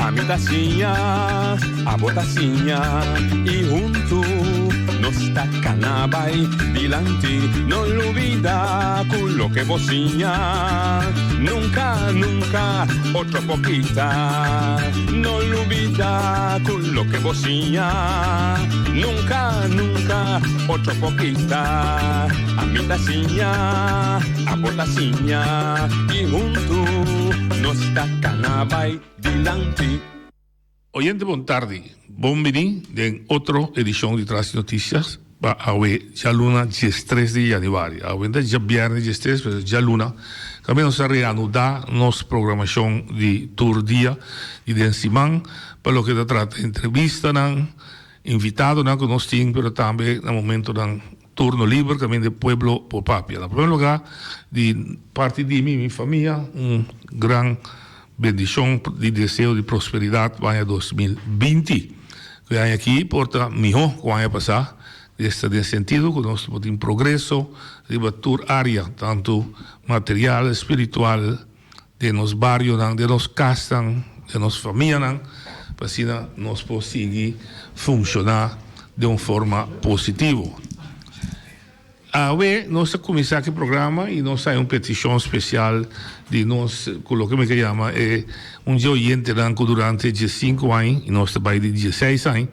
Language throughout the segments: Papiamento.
Ami ta siña, abo ta siña y huntu nos ta cana bay dilanti. No lubida cu loke bo siña nunca, nunca otro por kita. No lubida cu loke bo siña nunca, nunca otro por kita. Ami ta siña, abo ta siña y huntu nos ta cana bay dilanti. Oyente bon tardi, bon bini den otro edicion di Tras di Noticias pa awe djaluna diestres di januari. Awe ta djabierne diestres pero djaluna tambe nos ta reanuda nos programacion di tur dia di den siman pa loke ta trata entrevistanan, invitadonan cu nos tin pero tambe na momentonan Turno liber kaminda e pueblo por papia. Na primer lugar di parti di mi y mi famia un gran bendicion di deseo di prosperidad pa aña 2020. Cu e aña aki por ta miho cu aña pasa, esta den sentido cu nos por tin progreso riba tur area, tanto material, spiritual, den nos barionan, den nos kasnan, den nos famianan, pa asina nos por sigui funshoná den un forma positivo. Awe nos ta kuminsá ku e programa i nos haña un petishon spesial di nos ku loke mi ke yama e un dje oyentenan ku durante diesinku aña i nos ta bai di dieseis aña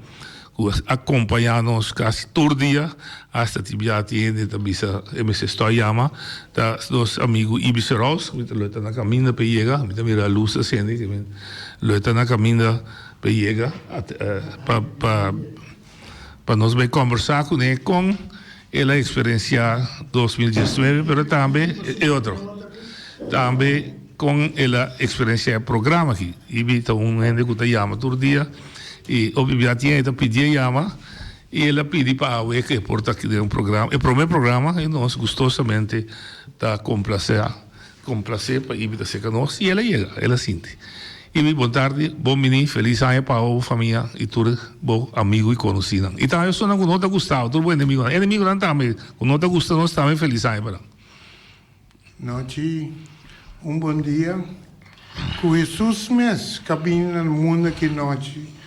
Ku a kompañá nos kasi tur dia, asta tin bia tin hende ta bisa e mester stòi yama, ta nos amigu Ibi Serous, mi ta lo e ta na kaminda pa e yega, mi ta mira lus ta sende, lo e ta na kaminda pa e yega pa pa pa nos bai kòmbersá kuné kon el a eksperensiá 2019, pero tambe e otro, tambe kon el a eksperensiá e programa aki. Ibi ta un hende ku ta yama tur dia. Y hopi bia tin e ta pidi e yama y el a pidi pa awe cu e por ta aki den un programa, e prome programa y nos gustosamente ta complace complace pa Ibi ta cerca nos y el a yega, el a sinti. Ibi bon tardi, bon bini, feliz aña pa bo famia y tur bo amigo y conocinan. Y tambe esunnan cu no ta gusta bo, tur bo enemigonan, enemigonan tambe cu no ta gusta nos tambe feliz aña pa nan. Nochi, un bon dia. Ku Hesus mes ka bini na mundu aki nochi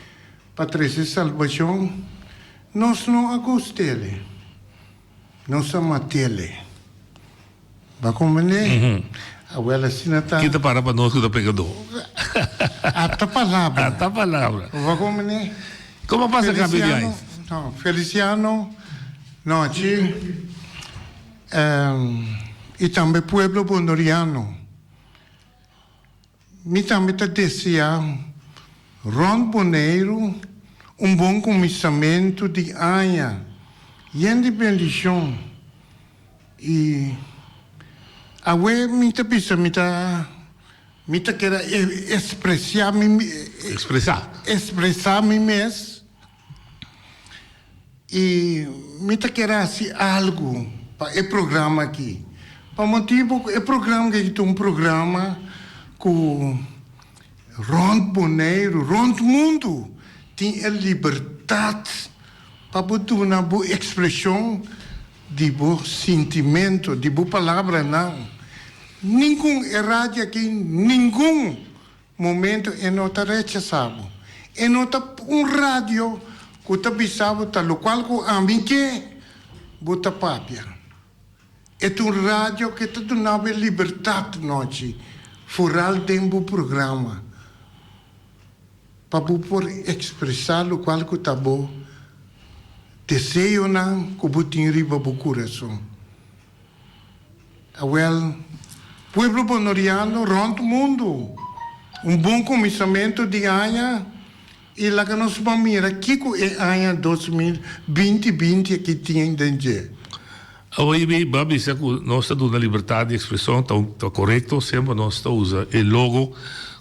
pa trese salbashon, nos no a gust'ele, nos a mat'ele. Bo a komprendé? Awel asina ta. Ki ta para pa nos ku ta pekadó? Ata palabra. Ata palabra. Bo a komprendé? Komo pasa kambio di aña? No, Feliciano, nochi. I tambe pueblo Bonoriano. Mi tambe ta deseá rònt Boneiru un bon kuminsamentu di aña yen di bendishon. I awe mi ta bisa mi ta mi ta keda ekspresiá mi Ekspresá. Ekspresá mi mes. I mi ta kere hasi algu pa e programa aki. Pa motibu ku e programa aki ta un programa ku rònt Boneiru, rònt mundu tin e libertat pa bo duna bo ekspreshon di bo sintimentu, di bo palabranan. Ningun, e radio aki ningun Momento e no ta rechasa bo. E no ta un radio cu ta bisa bo ta locual cu ami ke bo ta papia. E ta un radio cu ta duna bo e libertad nochi, foral den bo programa, pa bo por expresa locual cu ta bo deseonan cu bo tin riba bo curason. Awel, pueblo bonoriano rond mundu, un bon kuminsamentu di aña i laga nos ban mira kiko e aña 2020 binti aki tin den dje. Awor mi ba bisa ku nos ta duna libertad di ekspreshon, ta ta korekto, semper nos ta usa e logo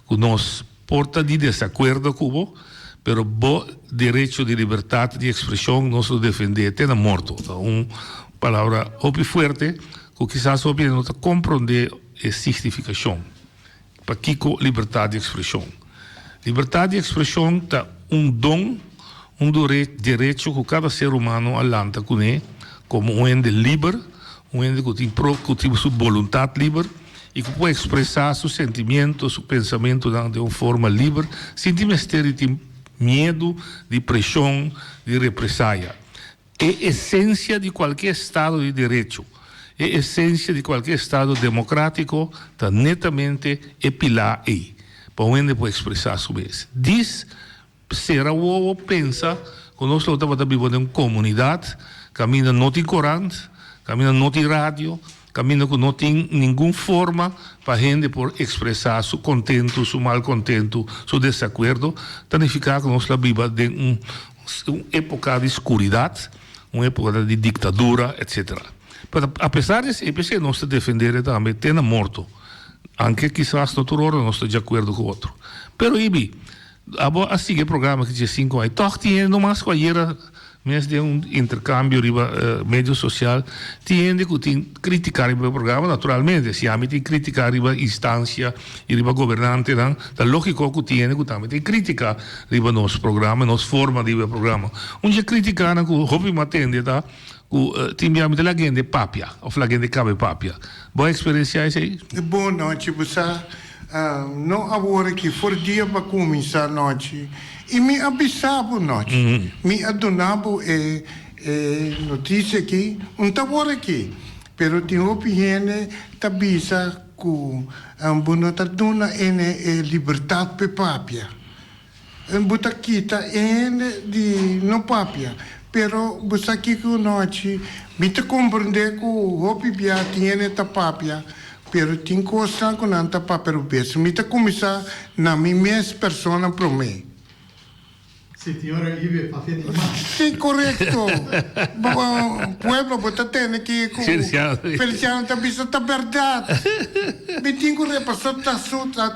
ku nos por ta di desakuerdo ku bo, pero bo derecho di libertad di ekspreshon nos lo defendé te na morto. Ta un palabra hopi fuerte ku kisas hopi hende no ta komprondé e signifikashon. Pakiko libertad di ekspreshon? Libertad di ekspreshon ta un don, un derecho ku kada ser humano a lanta kuné komo un hende liber, un hende ku tin ku tin su boluntat liber. i ku por ekspresá su sentimiento, su pensamentunan den un forma liber sin tin mester di tin miedu di preshon, di represaya. E esensia di kualke estado di derecho, e esensia di kualke estado demokratiko ta netamente e pilá ei, pa un hende por ekspresá su mes. Dis sera wowo pensa ku nos lo tabata biba den un komunidat kaminda no tin korant, kaminda no tin radio, kaminda ku no tin ningun forma pa hende por ekspresá su kontentu, su malkontentu, su desakuerdo, ta nifiká ku nos lo a biba den un Un époka di skuridat, un époka di diktadura, etsetera. Pero apesar di esei, p'esei nos ta defendé e tambe te na morto, anke kisas no tur ora nos ta di akuerdo ku otro. Pero Ibi, abo a sigui e programa aki diesinku aña, tòg tin hende nomas ku ayera mes den un interkambio riba medio sosial, tin hende ku tin kritika riba e programa, naturalmente, si ami tin kritika riba instansia i riba gobernantenan, ta lógiko ku tin hende ku tambe tin kritika riba nos programa, nos forma di riba e programa. Un dje kritikanan ku hopi mi a tende ta ku tin bia mi ta laga hende papia òf laga hende kaba e papia. Bo a eksperensiá esei? Bon nochi, bo sa, no awor aki, for dia bo a kuminsá nochi i mi a bisa bo nochi, mi a duna bo e E notisia aki un ta wor aki, pero tin hopi hende ta bisa ku bo no ta duna ene e libertat p'e papia. Bo ta kita e hende di no papia. Pero bo sa kiko nochi, mi ta komprendé ku hopi bia tin hende ta papia, pero tin kosnan ku nan ta papia rubes. Mi ta kuminsá na mi mes persona promé. Señora Ibe papia di mas. Si korekto. Pueblo bo ta tende ki ku Feliciano ta bisa ta bèrdat. Mi tin ku repasá ta su ta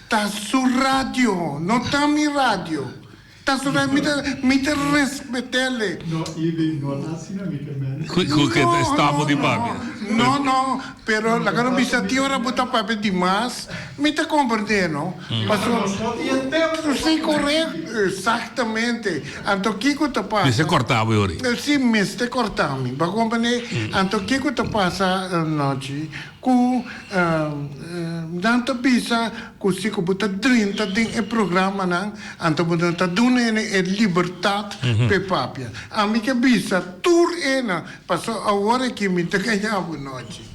ta su radio no ta mi radio. Ta su radio mi ta mi ta respetele. No Ibe no ta asina mi ke men. Ku ke ta stap di papia. No no pero laga no bisa tin ora bo ta papia di mas mi ta komprende no. Pasobra nos no tin e tempu. Sí, korekto, eksaktamente. Anto kiko ta pasa? Mester kòrta bo yori. Sí, mester kòrta mi. Bo a komprendé? Anto kiko ta pasa anochi? Ku nan ta bisa ku si ku bo ta drenta den e programanan, anto bo no ta duna hende e libertat p'e papia. Ami ke bisa tur ena, pasobra awor aki mi ta gaña bo nochi.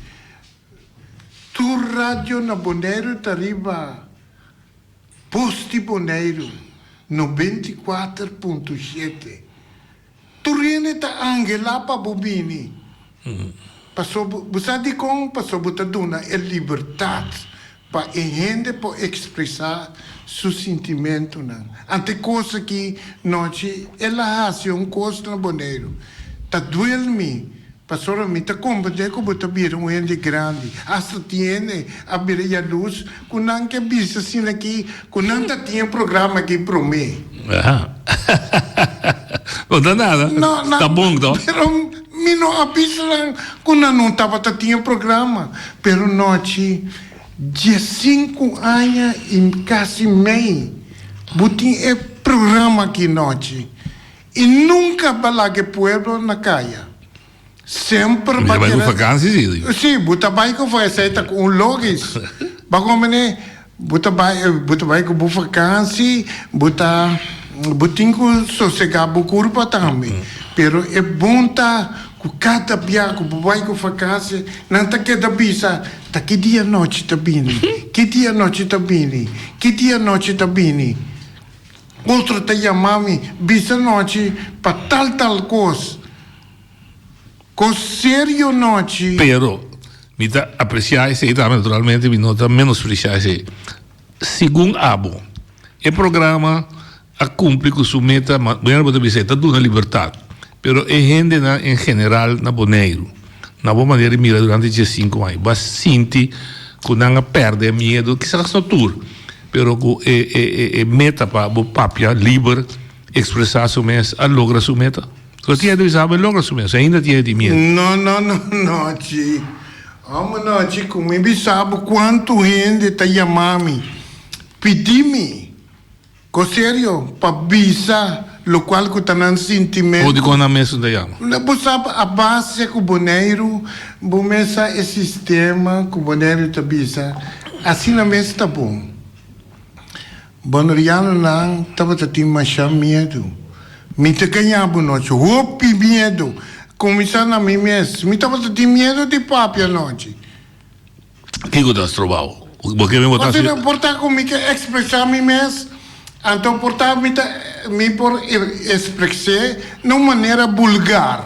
Tur radio na Boneiru ta riba Bos di Boneiru 94.7. Tur hende ta angelá pa bo bini. Paso bo sa dikon? Paso bo ta duna e libertat pa e hende por ekspresá su sintimentunan. Ante kos aki nochi el a hasi un kos na Boneiru. Ta duel mi Pasobra mi ta comprende cu bo ta bira un hende grandi. Hasta tin hende a bira yaluz cu nan ke bisa asina aki cu nan ta tin e programa aki prome. Aha. No ta nada. No, Ta bon to. Pero mi no a bisa nan cu nan no tabata tin e programa. Pero nochi diescinco aña y casi mei bo tin e programa aki nochi. I nunka ba laga e pueblo na kaya. Semper ba bai ku vakansi si. Si, bo ta bai ku vakansi, esei ta ku un logis. Ba komprende? Bo ta bai, bo ta bai ku bo vakansi, bo ta, bo tin ku sosegá bo kurpa tambe. Pero e bon ta ku kada bia ku bo bai ku vakansi, nan ta keda bisa, ta ki dia nochi ta bini, ki dia nochi ta bini, ki dia nochi ta bini. Otro ta yama mi bisa nochi pa tal tal kos. Kos serio nochi. Pero, mi ta apreciá esei tambe, naturalmente mi no ta menospreciá esei. Segun abo, e programa a cumpli cu su meta, manera bo ta bisa, e ta duna libertad, pero e hendenan en general na Boneiru, na bo manera di mira durante diescinco aña, bo a sinti cu nan a perde e miedo, kisas no tur, Pero ku e e e meta pa bo papia liber expresa su mes a logra su meta? Lo tin hende bisa bo e logra su mes, ainda tin hende tin miedu. No no no no chi homber no chi ku mi bisa bo kuantu hende ta yama mi pidi mi ko serio pa bisa. Lokual ku ta nan sintimentu. O dikon nan mes no ta yama? Bo sa a base ku Boneiru, bo mes sa e sistema ku Boneiru ta bisa, asina mes ta bon. Bonerianonan tabata tin masha miedu. Mi ta gaña bo nochi, hopi miedu. Kuminsá na mi mes, mi tabata tin miedu di papia nochi. Kiko ta stroba bo? Bo ke mi bo ta hasi? Por ta ku mi ke ekspresá mi mes, anto por ta mi ta mi por ekspres'é na un manera bulgar.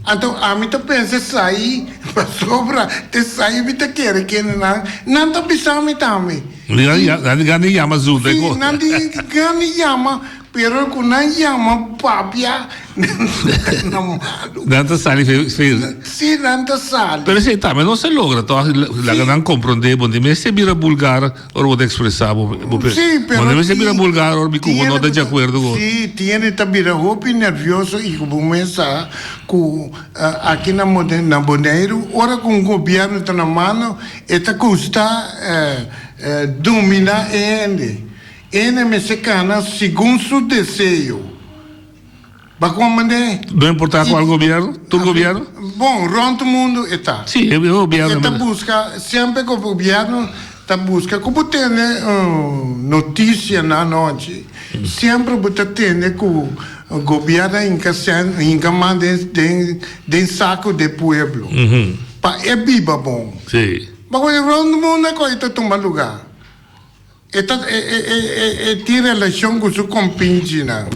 Anto ami ta pensa esai pasobra ta esai mi ta kere kendenan nan ta bisa mi tambe. Nan di gana di yama zunda e kos. Si, nan di gana di yama, pero ku nan yama papia nan ta na malu. Nan ta sali fe. Si, nan ta sali. Pero esei tambe no se logra tòg, laga nan komprondé bo. Di mester bira bulgar. Ora bo ta expresa bo bo Sí, pero Bo debe bira vulgar ora mi cu bo no ta di acuerdo cu. Sí, tiene ta bira hopi nervioso y cu bo mes sa cu aki na na Boneiru ora cu un gobierno ta na mano e ta gusta domina e hende. E hende mester cana segun su deseo. Ba con mande? No importa cual gobierno? Tur gobierno? Bon, rond mundo e ta. Sí, e gobierno. E ta busca, semper cu gobierno ta busca cu bo tene noticia na anochi, semper bo ta tene cu gobierno a hinca cen, hinca man den, den, den saco de pueblo. Pa e biba bon. Sí. Ba con rond mundo e cosa ta tuma lugar. E ta e tin relashon ku su kompinchinan.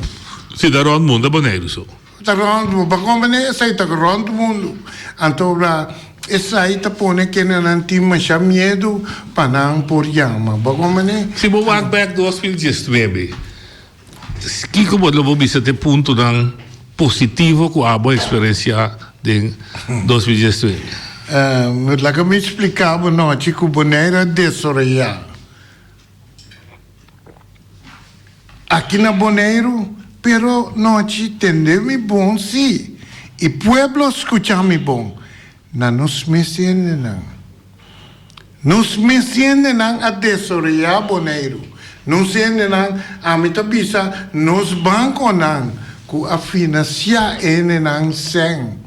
Si ta rònt mundu ta Boneiru so. Ta rònt mundu. Pa kon manera esei ta rònt mundu. Anto ora esei ta pone kendenan tin masha miedu pa nan por yama. Bo kon manera. Si bo wak bèk 2019, kiko bo lo bo bisa ta e puntonan positivo ku abo a eksperensiá den 2019? Laga mi splika bo nochi ku Boneiru a desaroyá. Aki na Boneiru, pero nochi tende mi bon sí, i pueblo skucha mi bon. Na nos mes hendenan. Nos mes hendenan a desaroyá Boneiru. Nos hendenan, ami ta bisa nos bankonan ku a finansiá e hendenan sèn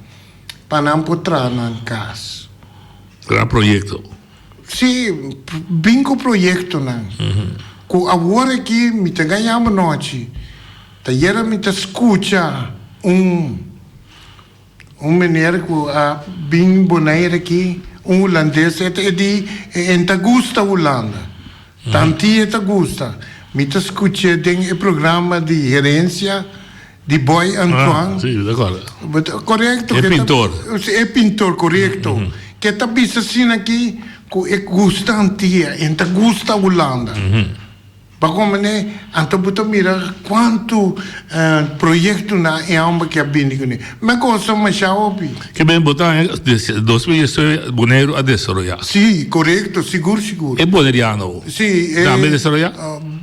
pa nan por traha nan kas. Gran proyekto. Sí, bin ku proyektonan. Ku awor aki mi ta gaña bo nochi. Tayera mi ta skucha un un meneer ku a bin Bonaire aki, un hulandes, e ta e di e en ta gusta Hulanda. Tanti e ta gusta. Mi ta skuch'é den e programa di herensia di Boy Antoine. Ah, sí, de acuerdo. Correcto. E pintor. E pintor, correcto. Ke ta bisa asina aki ku e gusta Antia, e ta gusta Hulanda. Pa komene, anto bo ta mira kuantu proyektonan e homber ke a bini kuné. Mi a gosa masha hopi. Ke ben bo ta haña 2019 Boneiru a desaroyá. Sí, korekto, sigur sigur. E boneriano Sí, e. tambe desaroyá?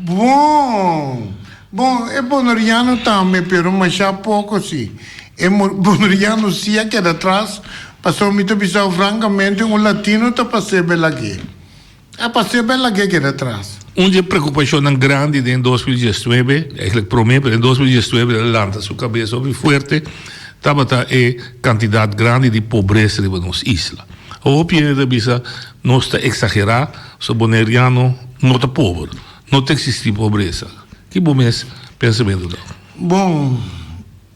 Bon, bon, e boneriano tambe, pero masha poko sí. E boneriano sí a keda atras, pasobra mi ta bisa frankamente un latino ta pas'é belag'é. A pas'é belag'é keda atras. Un di e preokupashonnan grandi den 2019, eigenlijk promé, pero den 2019 el a lanta su kabes hopi fuerte, tabata e kantidat grandi di pobresa riba nos isla. Hopi hende ta bisa nos ta eksagerá, so boneriano no ta pober, no ta eksistí pobresa. Ki bo mes pensamentu ta? Bon,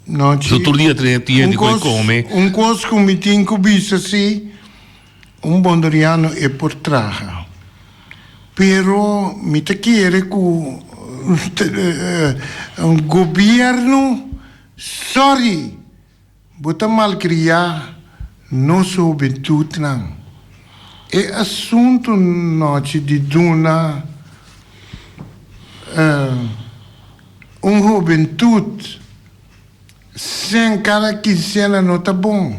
nochi. So tur dia tin hende ku e kome. Un kos ku mi tin ku bisa si, un bonderiano e por traha. Pero mi ta kere ku gobierno, sorry! Bo ta malkriá nos hubentutnan. E asuntu nochi di duna un hubentut sen kada kinsena no ta bon.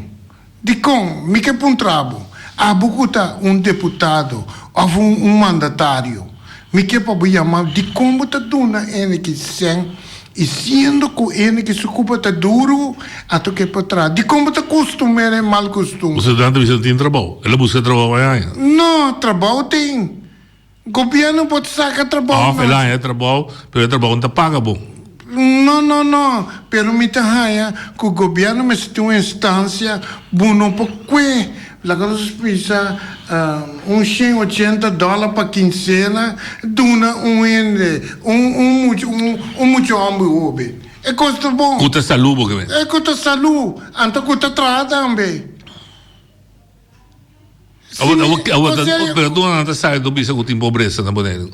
Dikon? Mi ke puntra bo, abo ku ta un deputado òf un mandatario, mi ke pa bo yama dikon bo ta duna ene ki sen I siendo ku hende ki su kupa ta duru, a toke pa traha. Dikon bo ta kustumera e mal kustumber? Bo ta bisa tin trabou. El a buska trabou a haña. No, trabou tin. Gobièrnu por saka trabou Òf el a haña trabou, pero e trabou no ta paga bon. No, no, no, pero mi ta haña ku gobièrnu mester tin un instansia bo no por kue, laga nos bisa un shen ochenta dòler pa kinsena duna un hende, un un mucha un mucha hòmber hoben. E kos ta bon. Ku ta salú bo ke men. E ku ta salú, anto ku ta traha tambe. Pero tur nan ta sabi tur bisa ku tin pobresa na Boneiru.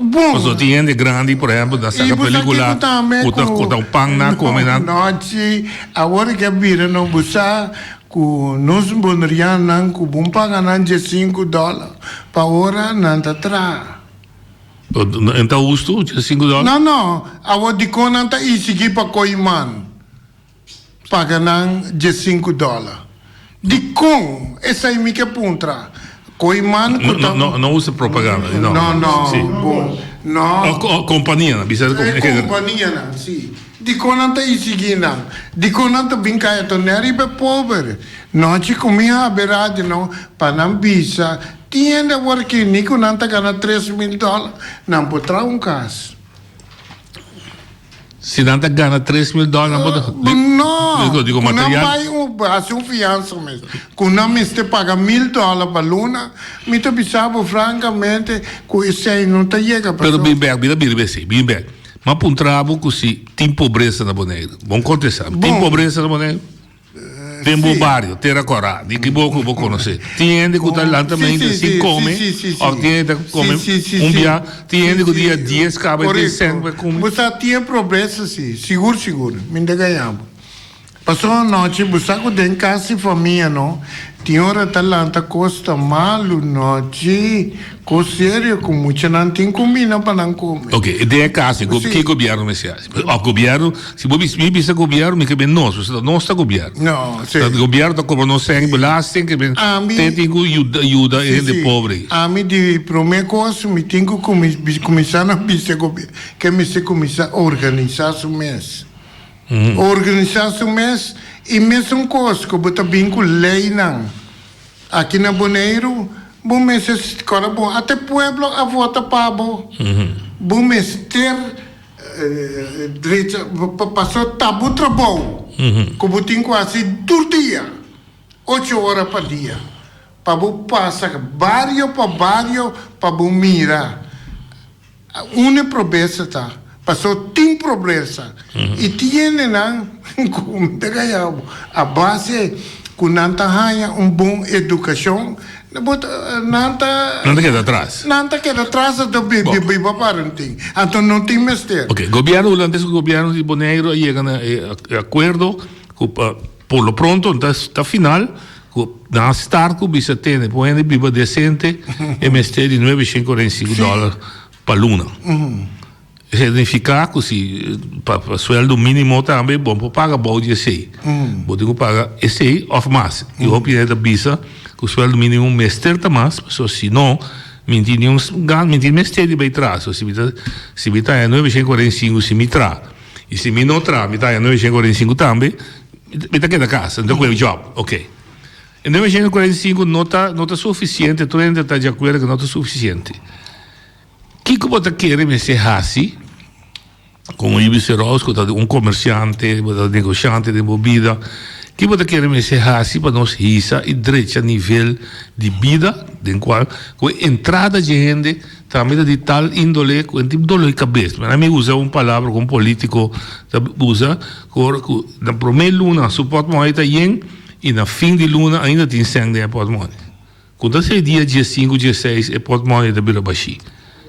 Bon. Pasobra tin hende grandi por ehempel ta saka pelikula ku ta ku ta pan nan kome nan. Nochi awor ke a bira no bo sa ku nos boneriannan ku bon paga nan diesinku dòler pa ora nan ta traha. En ta hustu diesinku dòler? No no awor dikon nan ta isigí pa koiman? Paga nan diesinku dòler. Dikon? Esei mi ke puntra. Koi man ku ta. No, no usa propaganda. No, no, bon. No. O kompanianan, bisa e kompanianan, si. Dikon nan ta isigí nan? Dikon nan ta bin kai ato nè riba e pober? Nochi ku mi habri radio no pa nan bisa tin hende awor aki ni ku nan ta gana 3000 dòler nan por traha un kas. Si nan ta gana 3000 dòler nan por ta. No, Digo, digo ku nan material. bai un hasi un fiansa mes, ku nan mester paga 1000 dòler pa luna, mi ta bisa bo frankamente ku esei no ta yega Pero pasobra. bin bek, bira bira esei, bin bek. M'a puntra bo ku si tin pobresa na Boneiru. Bon kontestá. Tin Bon. pobresa na Boneiru? Den bo bario, Tera Kòrá, di ki bo ku bo konosé. Tin hende ku ta lanta mainta sin kome, òf tin hende ta kome un bia, tin hende ku dia dies kaba e tin sèn pa kome. Bo sa tin e pobresa si, sigur sigur, mi ta gaña bo. Pasobra anochi bo sa ku den kas di famia no, tin ora ta lanta kos ta malu nochi, kos serio ku muchanan tin kumina pa nan kome. Ok, den e kas, ki gobièrnu mester hasi? Òf gobièrnu, si bo bisa, mi bisa gobièrnu, mi ke ben nos, pasobra nos ta gobièrnu. No, si. Ta gobièrnu ta kobra nos sèn belasting, ke ben Ami. te tin ku yuda, yuda e hende Si, si. pobre. Ami di promé kos, mi tin ku kuminsá na bisa gobièrnu ke mester kuminsá organisá su mes. Organisá su mes i mesun kos ku bo ta bin ku leinan. Aki na Boneiru, bo mester kòrda bon, ata e pueblo a vota pa bo. Bo mester. Drecha paso ta bo trabou ku bo tin ku hasi tur dia, ocho ora pa dia, pa bo pasa bario pa bario pa bo mira unda e pobresa ta, paso tin pobresa i tin hendenan ku mi ta gaya bo a base ku nan ta haña un bon edukashon. Nan ta. Nan ta keda atras. Nan ta keda atras anto biba parentin. Anto no tin mester. Ok, gobièrnu hulandes ku gobièrnu di Boneiru a yega na e akuerdo ku pa por lo pronto ta ta final ku nan a start ku bisa tene por hende biba desente e mester di nuebe shen kuarenta i sinku dòler pa luna. Esei ta nifiká ku si pa sueldo mínimo tambe bo no por paga bou di esei. Bo tin ku paga esei òf mas. I hopi hende ta bisa ku sueldo mínimo mester ta mas, pasobra si no mi tin niun gan, mi tin mester di bai traha. So si mi ta si mi ta haña 945 si mi traha i si mi no traha mi ta haña 945 tambe, mi ta keda kas, mi ta kohe jòb. Oke. E 945 no ta no ta sufisiente, tur hende ta di akuerdo ku no ta sufisiente. Kiko bo ta kere mester hasi komo Ibi Serous ku ta un komersiante, bo ta negoshante den bo bida, ki bo ta kere mester hasi pa nos hisa i drecha nivel di bida den kual ku e entrada dje hende tambe ta di tal índole ku e tin dolo di kabes. Mi a usa un palabra ku un polítiko ta usa ku ora ku na promé luna su pòtmòni ta yen i na fin di luna ainda tin sèn den e pòtmòni. Ku ta ser dia diesinku, dieseis e portmòne ta bira bashí.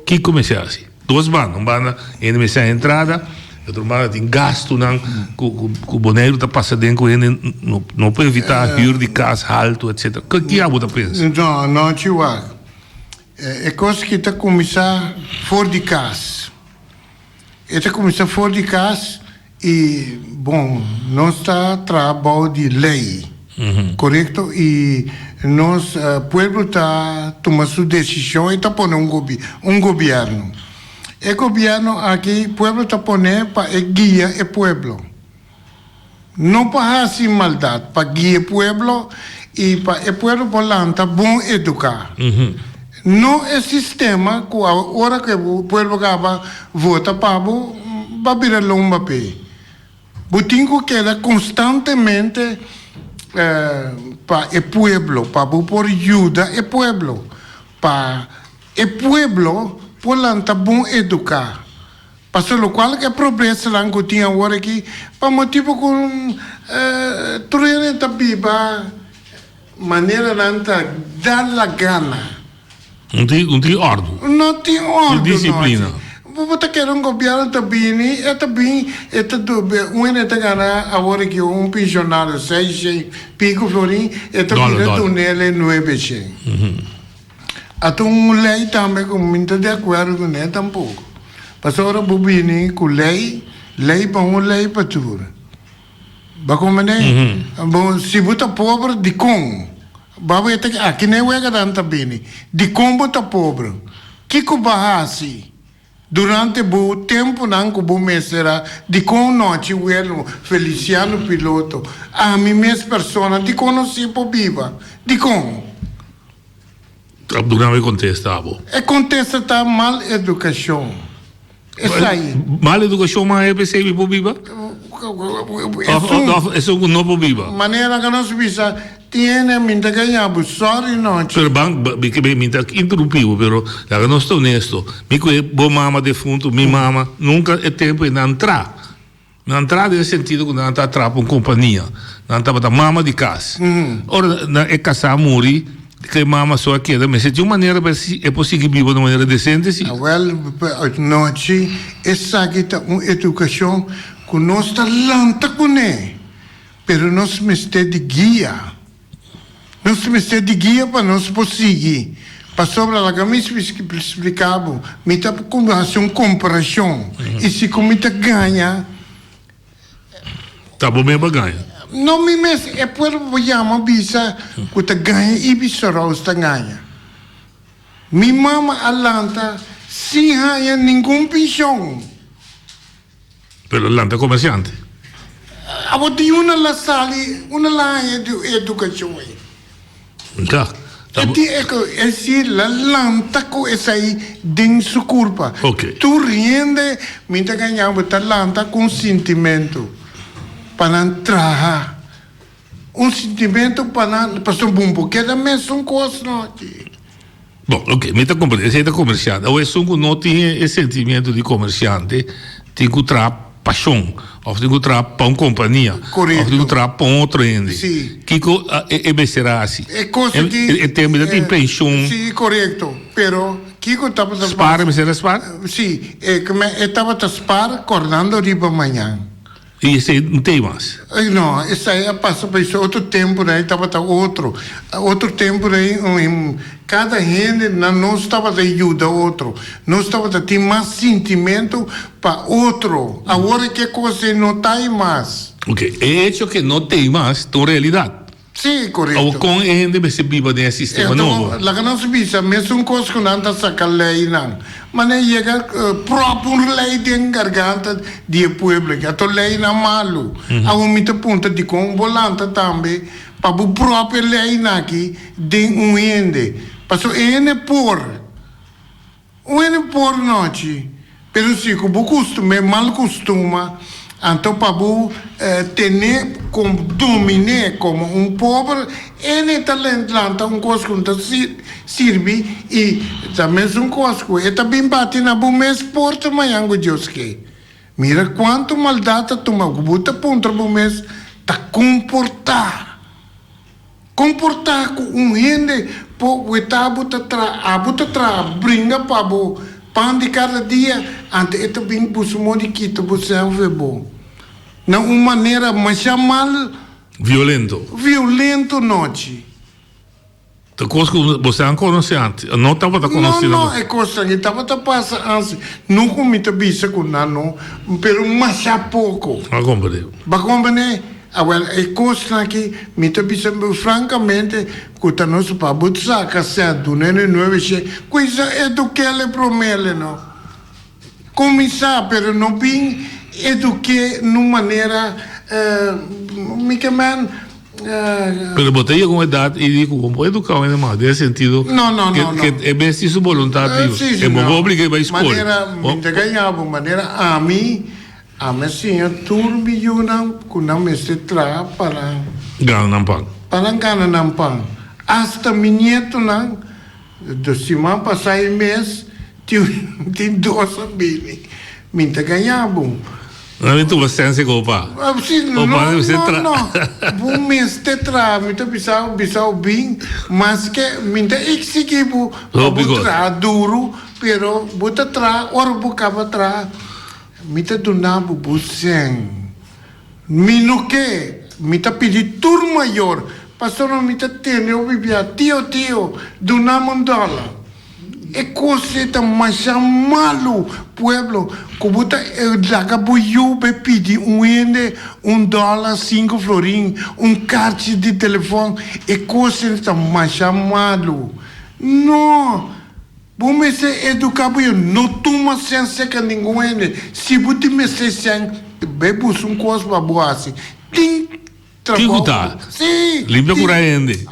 Kiko mester hasi? Dos banda, un banda hende mester haña entrada, e otro banda tin gastunan ku ku Boneiru ta pasa den ku hende no no por evitá hür di kas haltu etsetera. Ke ki abo ta pensa? No, no Chiwak. E kos ki ta kuminsá for di kas. E ta kuminsá for di kas i bon nos ta traha bou di lei, korekto? I nos pueblo ta tuma su desishon i ta pone un un gobièrnu. E gobièrnu aki pueblo ta pone pa e guia e pueblo. No pa hasi maldat, pa guia e pueblo i pa e pueblo por lanta bon eduká. No e sistema ku ora ku e pueblo kaba vota pa bo, B'a bira lomba p'e. Bo tin ku keda konstantemente pa e pueblo, pa bo por yuda e pueblo, pa e pueblo por lanta bon eduká. Pasobra lokual ku e probresanan ku tin awor aki, pa motibu ku tur hende ta biba manera nan ta da la gana. No tin, no tin òrdu. No tin òrdu, Tin disiplina. Bo ta kere un gobièrnu ta bini, e ta bin, e ta un hende ta gana awor aki un pensionario seis shen pico florin, e ta bira dunele nuebe shen. A ta un lei tambe ku mi no ta di akuerdo kuné tampoko. Pasobra ora bo bini ku lei, lei pa un lei pa tur. Bo a komprendé? Bo, si bo ta pober, dikon? Bo a weta aki n'e weganan ta bini. Dikon bo ta pober? Kiko bo a hasi durante bo tempunan ku bo mester a dikon nochi welo Feliciano Piloto, ami mes persona, dikon no si por biba? Dikon? Duna mi kontesta bo. E kontesta ta mal edukashon. Esai. Mal edukashon mas e p'esei mi por biba? Of esun ku no por biba? Manera ku nos bisa tiene mi ta gaña bo sorry nochi. Pero ban mi ta interumpi bo pero laga nos ta honesto. Mi ku e bo mama defuntu mi mama nunka e tempu e nan tra. Nan tra den e sentido ku nan ta tra pa un kompania. Nan tabata mama di kas. Ora nan e kasá muri, ke mama so a keda mester tin un manera pa e por sigui biba na un manera desente si. Awel, anochi esaki ta un edukashon ku nos ta lanta kuné, pero nos mester di guia. Nos mester di guia pa nos por sigui. Pasobra laga mi splika bo, mi ta hasi un komparashon i si ku mi ta gaña. Ta bo mes bo gaña? No mi mes, e pueblo por yama bisa ku ta gaña i bisa Rose ta gaña. Mi mama a lanta sin haña ningun penshon. Pero lanta comerciante. Abo tin una la sali, una la haña di educacion ei. Ja. E tin e cu, e si la lanta cu esai den su curpa. Ok. Tur hende, mi ta gaña bo, ta lanta cu un sintimento pa nan traha. Un sintimento pa nan, pasobra bo no por keda mesun cos no aki. Bon, ok, mi ta comprende, esei ta comerciante. Awor esun cu no tin e sentimiento di comerciante tin cu traha pasion, of tin cu traha pa un compania, of tin cu traha pa un otro hende. Si. Kico e mester a haci? E cos aki. E tempo ta tin pension. Si, corecto. Pero kico tabata pasa? Spaar, mester a spaar? Si, e tabata spaar cordando riba mañan. I esei no tei mas. No, esei a pasa pa esei otro tempunan ei tabata otro. Otro tempunan ei kada hende na nos tabata yuda otro. Nos tabata tin mas sintimentu pa otro. Awor ke kos ei no ta ei mas. Oke, e hecho ke no tei mas ta un realidat. Sí, korekto. Awor kon e hende mester biba den e sistema nobo? Anto, laga nos bisa, mesun kos ku nan ta saka leinan. Manera yega pròp un lei den garganta di e pueblo aki. Anto leinan malu. Awor mi ta puntra dikon bo lanta tambe pa bo pròp e leinan aki den un hende. Pasobra e hende por. Un hende por nochi, pero si ku bo kustum'é mal kustuma, anto pa bo ten'é kom domin'é komo un pober, ene ta lanta un kos ku no ta sirbi i ta mesun kos ku e ta bin bati na bo mes porta mañan ku Dios ke. Mira kuantu maldat ta tuma ku bo ta puntra bo mes ta komportá. Kon por ta ku un hende por weta bo ta traha, abo ta traha bringa pa bo pan di kada dia, ante e ta bin buska modo di kita bo sèlf e bo na un manera masha mal. Violento. Violento nochi. Ta kos ku bo sa konosé antes, no tabata konosé. No, no, e kosnan ei tabata pasa antes. No ku mi ta bisa ku nan no, pero masha poko. A komprendé. Bo a komprendé? Awel, e kosnan aki mi ta bisa frankamente ku ta nos pa bo saka sèt duna e nuebe shei, kuisa eduk'é promé no. Kuminsá, pero no bin eduk'é nun manera, mi ke men. Pero bo ta yega un edat i di ku bo por eduká un hende mas den e sentido No, no, no, no. ke e mes tin su boluntat liber. E bo por oblig'é bai skol. Manera mi ta gaña bo, manera ami. Ami a siña tur mi yunan ku nan mester traha pa nan. Gana nan pan. Pa nan gana nan pan. Asta mi nietonan, de siman pasá e mes tin dos a bini. Mi ta gaña bo. Nan a tuma sense ku opa. Si, no, no, no. Bo mester traha. Mi ta bisa bo, bisa bo bin, maske mi ta eksigí bo pa bo traha duru, pero bo ta traha ora bo kaba traha. Mi ta duna bo bo sèn. Mi no ke. Mi ta pidi tur mayor, pasobra mi ta tende hopi bia, Tio, tio, duna mi un dòler. E kos ei ta masha malu, pueblo, ku bo ta laga bo yu bai pidi un hende un dòler, sinku florin, un karchi di telefòn. E kos ei ta masha malu. No! Bo mester educa bo yu, no tuma sen seca ningun hende. Si bo tin mester sen, bay busca un cos pa bo haci. Tin trabou. Kico ta? Si! Limpia cura hende.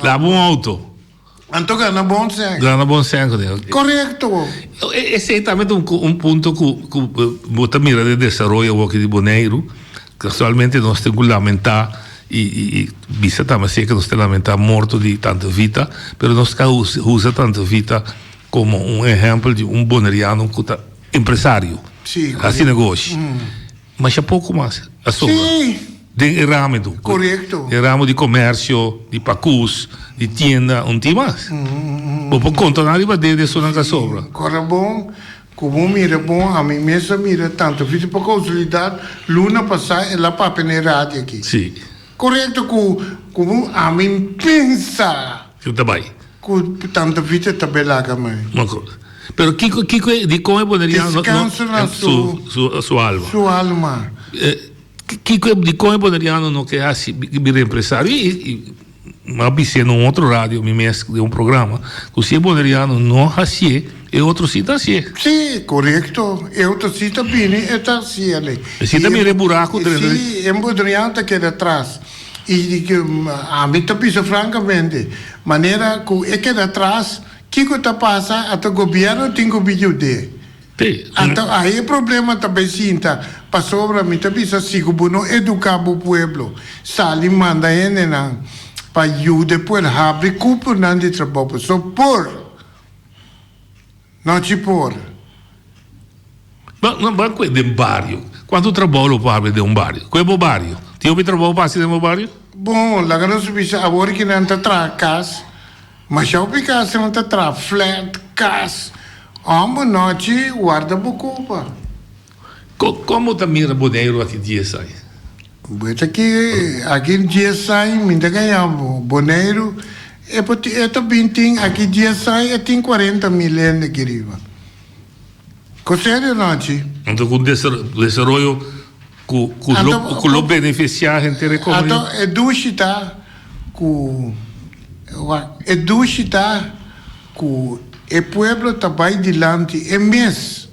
Laba un auto. Anto gana bon sen. Gana bon sen cu den. Corecto. Esey tambe ta un punto cu bo ta mira den desaroyo awoki di Boneiru. Casualmente nos tin cu lamenta y bisa tambe si que nos ta lamenta morto di Tante Vita, pero nos ta usa Tante Vita como un ehempel di un boneriano cu ta empresario, haci negoshi. Masha poco mas a sobra den e ramo tu. E ramo di comercio, di pacus, di tienda, un tin mas. Bo por conta nan riba dedo esunnan cu a sobra. Ku bo mira bon, ami mes a mira tantu Vito pa kousulidat luna pasá el a papia na e radio aki. Sí. Korekto ku ku bo ami pensa. Ku ta bai. Ku tantu Vito ta bai laga mai. Ma ku pero kiko kiko e dikon e boneriano no Deskanso na su. Su su alma. Su alma. Kiko e dikon e boneriano no ke hasi bira empresario i i Mi a bis'é na un otro radio mi mes den un programa ku si e boneriano no hasié e otro si ta hasié. Sí, korekto. E otro si ta bini e ta hasié. E si ta mira e buraku drenta di. Sí, e boneriano ta keda atras. I ami ta bisa frankamente, manera ku e keda atras, kiko ta pasa? Ata gobièrnu tin ku bin yud'é. Anto ahi e problema ta bay sinta, pasobra mi ta bisa si ku bo no eduka bo pueblo, sali manda hendenan pa yuda e pueblo habri kuponan di trabou paso por no chi por. Ban no ban kue den bario, kuantu trabou lo por habri den un bario? Kue bo bario? Tin hopi trabou pa hasi den bo bario? Bon, laga nos bisa awor ki nan ta traha kas. Masha hopi kas nan ta traha flat, kas. Homber nochi warda bo kopa. Kon bo ta mira Boneiru aki dies aña? Bo ta ki aki dies aña mi ta gaña bo. Boneiru e por e ta bin tin aki dies aña e tin 40.000 hende aki riba. Ko serio nochi? Anto ku desaroyo ku ku lo benefisiá henter e komunidat. Anto e dushi ta ku wak e dushi ta ku e pueblo ta bai dilanti e mes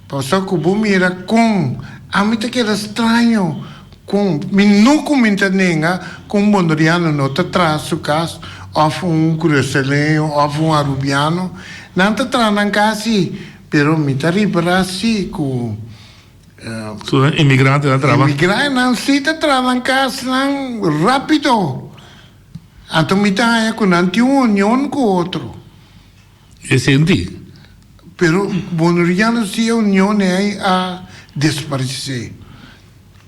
pasobra ku bo mira kon ami ta keda straño kon mi no kuminta nenga ku un bondoriano no ta traha su kas òf un kuraseleño òf un arubiano nan ta traha nan kas si pero mi ta ripara si ku Su inmigrantenan traha. Inmigrantenan si ta traha nan kasnan rápido. Anto mi ta haña ku nan tin un union ku otro. E senti. Pero boneriano si e union ei a desparesé.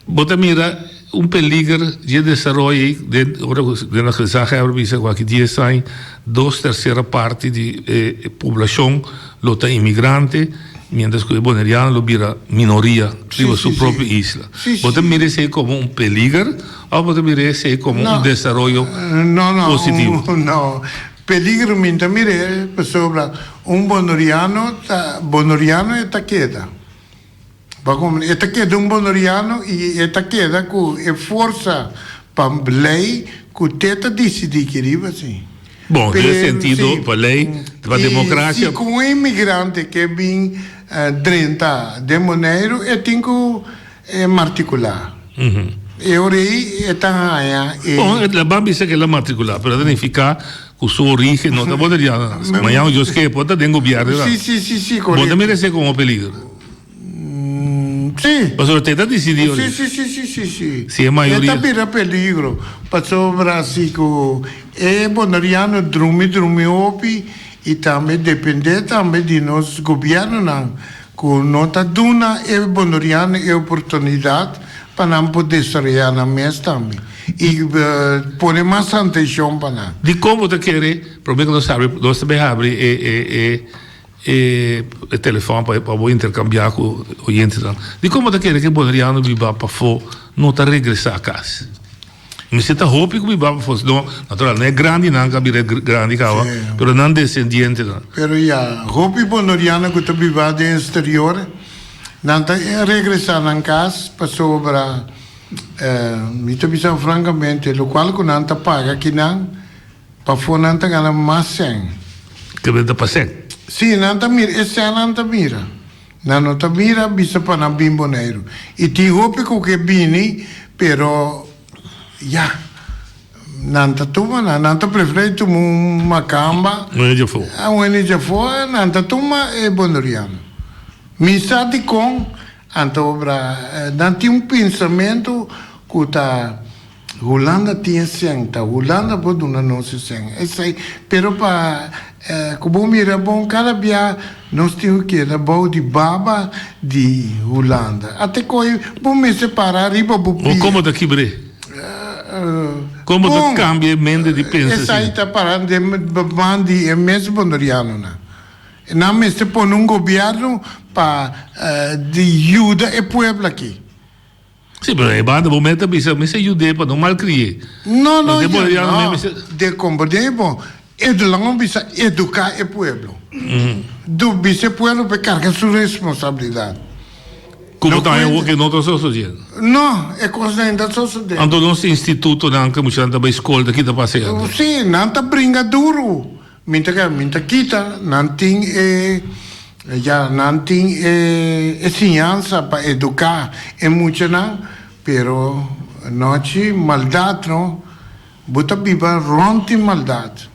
Bo ta mira un peliger dje desaroyo ei den ora ku den nos gezaghebber bisa ku aki dies aña dos tersera parti di e poblashon lo ta inmigrante mientras ku e boneriano lo bira minoria riba su propio isla. Bo ta mira esei komo un peliger òf bo ta mira esei komo un desaroyo positivo? No, no, peliger mi ta mir'é pasobra un boneriano ta boneriano e ta keda. E ta keda un boneriano i e ta keda ku e forsa pa lei ku te ta disidí ki riba si. Bon, den e sentido pa lei, pa demokrasia. Si ku un inmigrante ke bin drenta den Boneiru e tin ku martikulá. E ora ei e ta haña e. Bon, e ban bisa ku el a martikulá, pero ta nifiká ku su orígen no ta boneriano. Mañana Dios ke por ta den gobièrnu. Si, si, si, si, korekto. Bo ta mira esei komo peligro? Si. Pasobra te ta disidí Sí, sí, sí, sí, sí, sí. Si e mayoria. E ta bira peligro. Pasobra si ku e boneriano drumi drumi hopi i tambe dependé tambe di nos gobièrnunan ku no ta duna e boneriano e oportunidat pa nan por desaroyá nan mes tambe i pone mas atenshon pa nan. Dikon bo ta kere promé ku nos habri nos ta bai habri e e e E telefòn pa bo interkambiá ku oyentenan. Dikon bo ta kere ku e boneriano biba pafó no ta regresá kas? Mester ta hopi ku biba pafó. No, natural, no e grandinan ku a bira grandi kaba, pero nan desendientenan. Pero ya, hopi boneriano ku ta biba den eksterior, nan ta regresá nan kas pasobra, mi ta bisa frankamente, lokual ku nan ta paga kinan, Pafó nan ta gana mas sèn. Ke men ta pa sèn? Sí, nan ta mira, e sèn nan ta mira. Nan no ta mira bisa pa nan bin Boneiru. I tin hopi ku ke bini, pero ya, nan ta tuma nan. Nan ta preferí tuma un makamba. Un hende djafó. Un hende djafó, nan ta tuma e boneriano. Mi sa dikon, anto obra nan tin un pensamentu ku ta. Hulanda tin e sèn, ta Hulanda por duna nos e sèn. Esei, pero pa ku bo mira bon kada bia nos tin ku keda bou di baba di Hulanda. Ate koe bo mester para riba bo pia. O komo ta kibr'é? Kon bo ta kambia e mente di pensa asina? Esei ta para den man di e mes bonderianonan. Nan mester pone un gobièrnu pa di yuda e pueblo aki. Sí, pero e banda bo mester bisa, mester yud'é pa no malcri'é. No, no, ya no. De comprende bo, Edulán bisa educa e pueblo. Du bisa e pueblo pa e carga su responsabilidad. Cu bo ta haña awor cu no ta sosodiendo? No, e cosnan no ta sosodiendo. Anto nos institutonan cu muchanan ta bay scol ta kita pasa ei anto? Sí, nan ta bringa duro. Mi ta mi ta kita, nan tin e ya nan tin e e siñansa pa eduká e muchanan, pero nochi maldat no, bo ta biba rònt di maldat.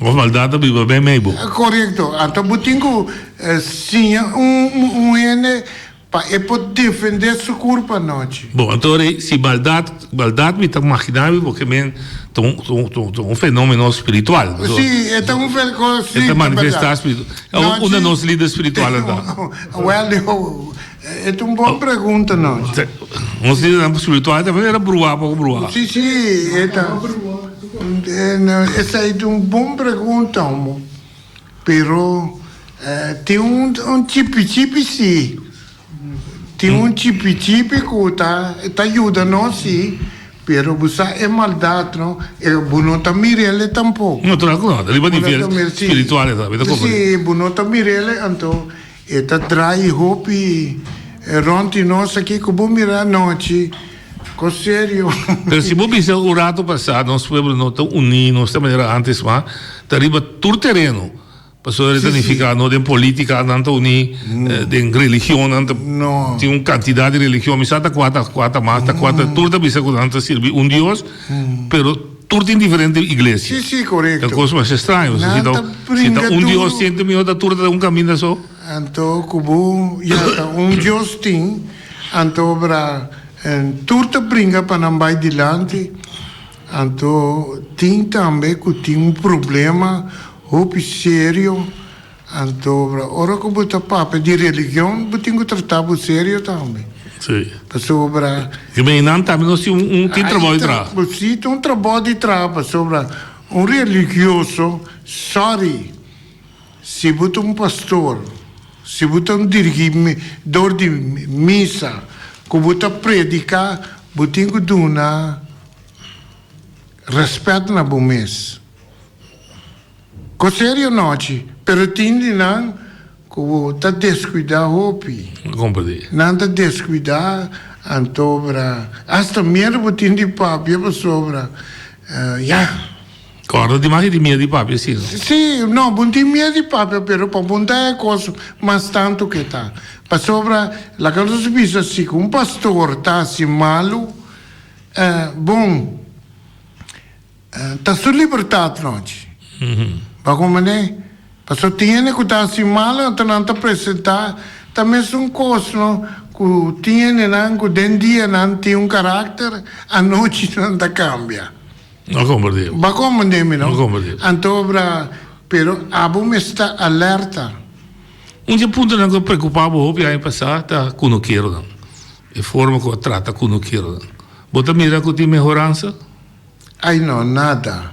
Of maldat ta biba ben mei bo. Korekto, anto bo tin ku siña un un hende Pa e por defendé su kurpa anochi. Bon, anto rei, si baldat, baldat mi ta maginá mi porque men ta un, ta un, ta un fenomeno spiritual. Sí, e ta un fe, sí, E ta manifestá spiritu. Nochi. Unda nos lider spiritual a ta? Wel, e ta un bon pregunta, nochi. Nos lidernan spiritual ta manera bruá poko bruá. Sí, sí, e ta. Esei ta un bon pregunta, homo. Pero tin un chipi chipi si. Tin un chipi chipi ku ta ta yuda nos si, pero bo sa e maldat no, bo no ta mir'el tampoko. No, claro ku no, riba nivel spiritual e ta, mi ta komprende. Si, bo no ta mir'el, anto e ta draai hopi rònt di nos aki ku bo mira anochi, kos serio. Pero si bo bisa un rato pasá nos pueblo no ta uní, nos ta manera antes mas, Ta riba tur tereno. Pasobra e ta nifiká no den polítika nan ta uní, den religion nan ta tin un kantidat di religion. Mi sa ta kua ta kua ta mas ta kua ta tur ta bisa ku nan ta sirbi un Dios, pero tur tin diferente iglesia. Sí, sí, korekto. Ta kos masha straño. Si ta si ta un Dios siente mihó ta tur ta un kaminda so. Anto ku bo ya ta un Dios tin, anto obra tur ta bringa pa nan bai dilanti. Anto tin tambe ku tin un problema hopi serio, anto ora ku bo ta papia di religion bo tin ku trata bo serio tambe. Sí. Pasobra. Ke men nan tambe nos tin un tin trabou di traha. Si tin un trabou di traha pasobra un religioso, sorry, si bo ta un pastor, si bo ta un dirigidor di misa ku bo ta prediká bo tin ku duna. Respet na bo mes. Ko serio nochi, pero tin di nan ku ta deskuidá hopi. Nan ta deskuidá antobra hasta miedu bo tin di papia pasobra ya. Kòrda di mas di miedu di papia si no? Si, no, bo tin miedu di papia pero pa bo ta e kos mas tantu ke ta. Pasobra laga nos bisa si ku un pastor ta hasi malu. Bon, ta su libertad nochi. Bo comprende? Pasobra tin hende cu ta haci malo, anto nan ta presenta ta mesun cos, no? ku tin hendenan ku den dia nan tin un karakter, anochi nan ta kambia. No komprendé. Bo a komprendé mi no? No komprendé. Anto bra, pero abo mester ta alerta. Un di e puntonan ku a preokupá bo hopi aña pasá ta kunukeronan. E forma ku a trata kunukeronan. Bo ta mira ku tin mehoransa? Ai no, nada.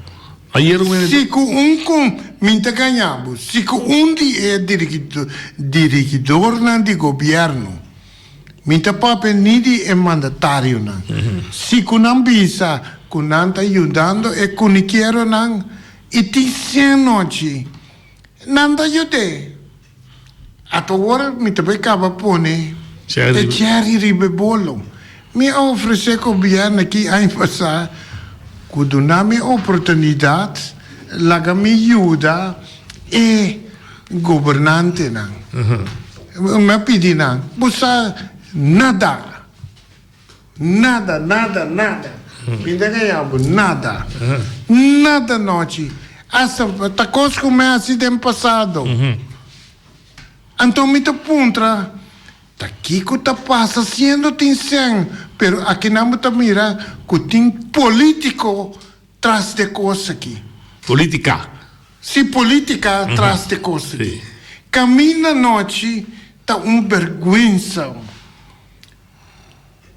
Ayer un hende. Si ku un ku mi ta gaña bo, si ku un di e dirigidornan di gobièrnu, mi ta papia ni di e mandatarionan, si ku nan bisa ku nan ta yudando e kunikeronan i tin sien nochi, nan ta yud'é. Ata ora mi ta bay caba pone e cherry riba e bolo. Mi a ofrece gobierno aki aña pasa cu duna mi oportunidad laga mi yuda e gobernantenan. Mi a pidi nan, bo sa nada. Nada, nada, nada. Mi ta gaña bo, nada. Nada nochi. Hasta ta kos ku mi a hasi den pasado. Anto mi ta puntra, ta kiko ta pasa siendo tin sèn, pero akinan bo ta mira ku tin polítiko tras de kos aki. Polítika. Si, polítika tras de kos aki. Kaminda nochi ta un bèrgwensa.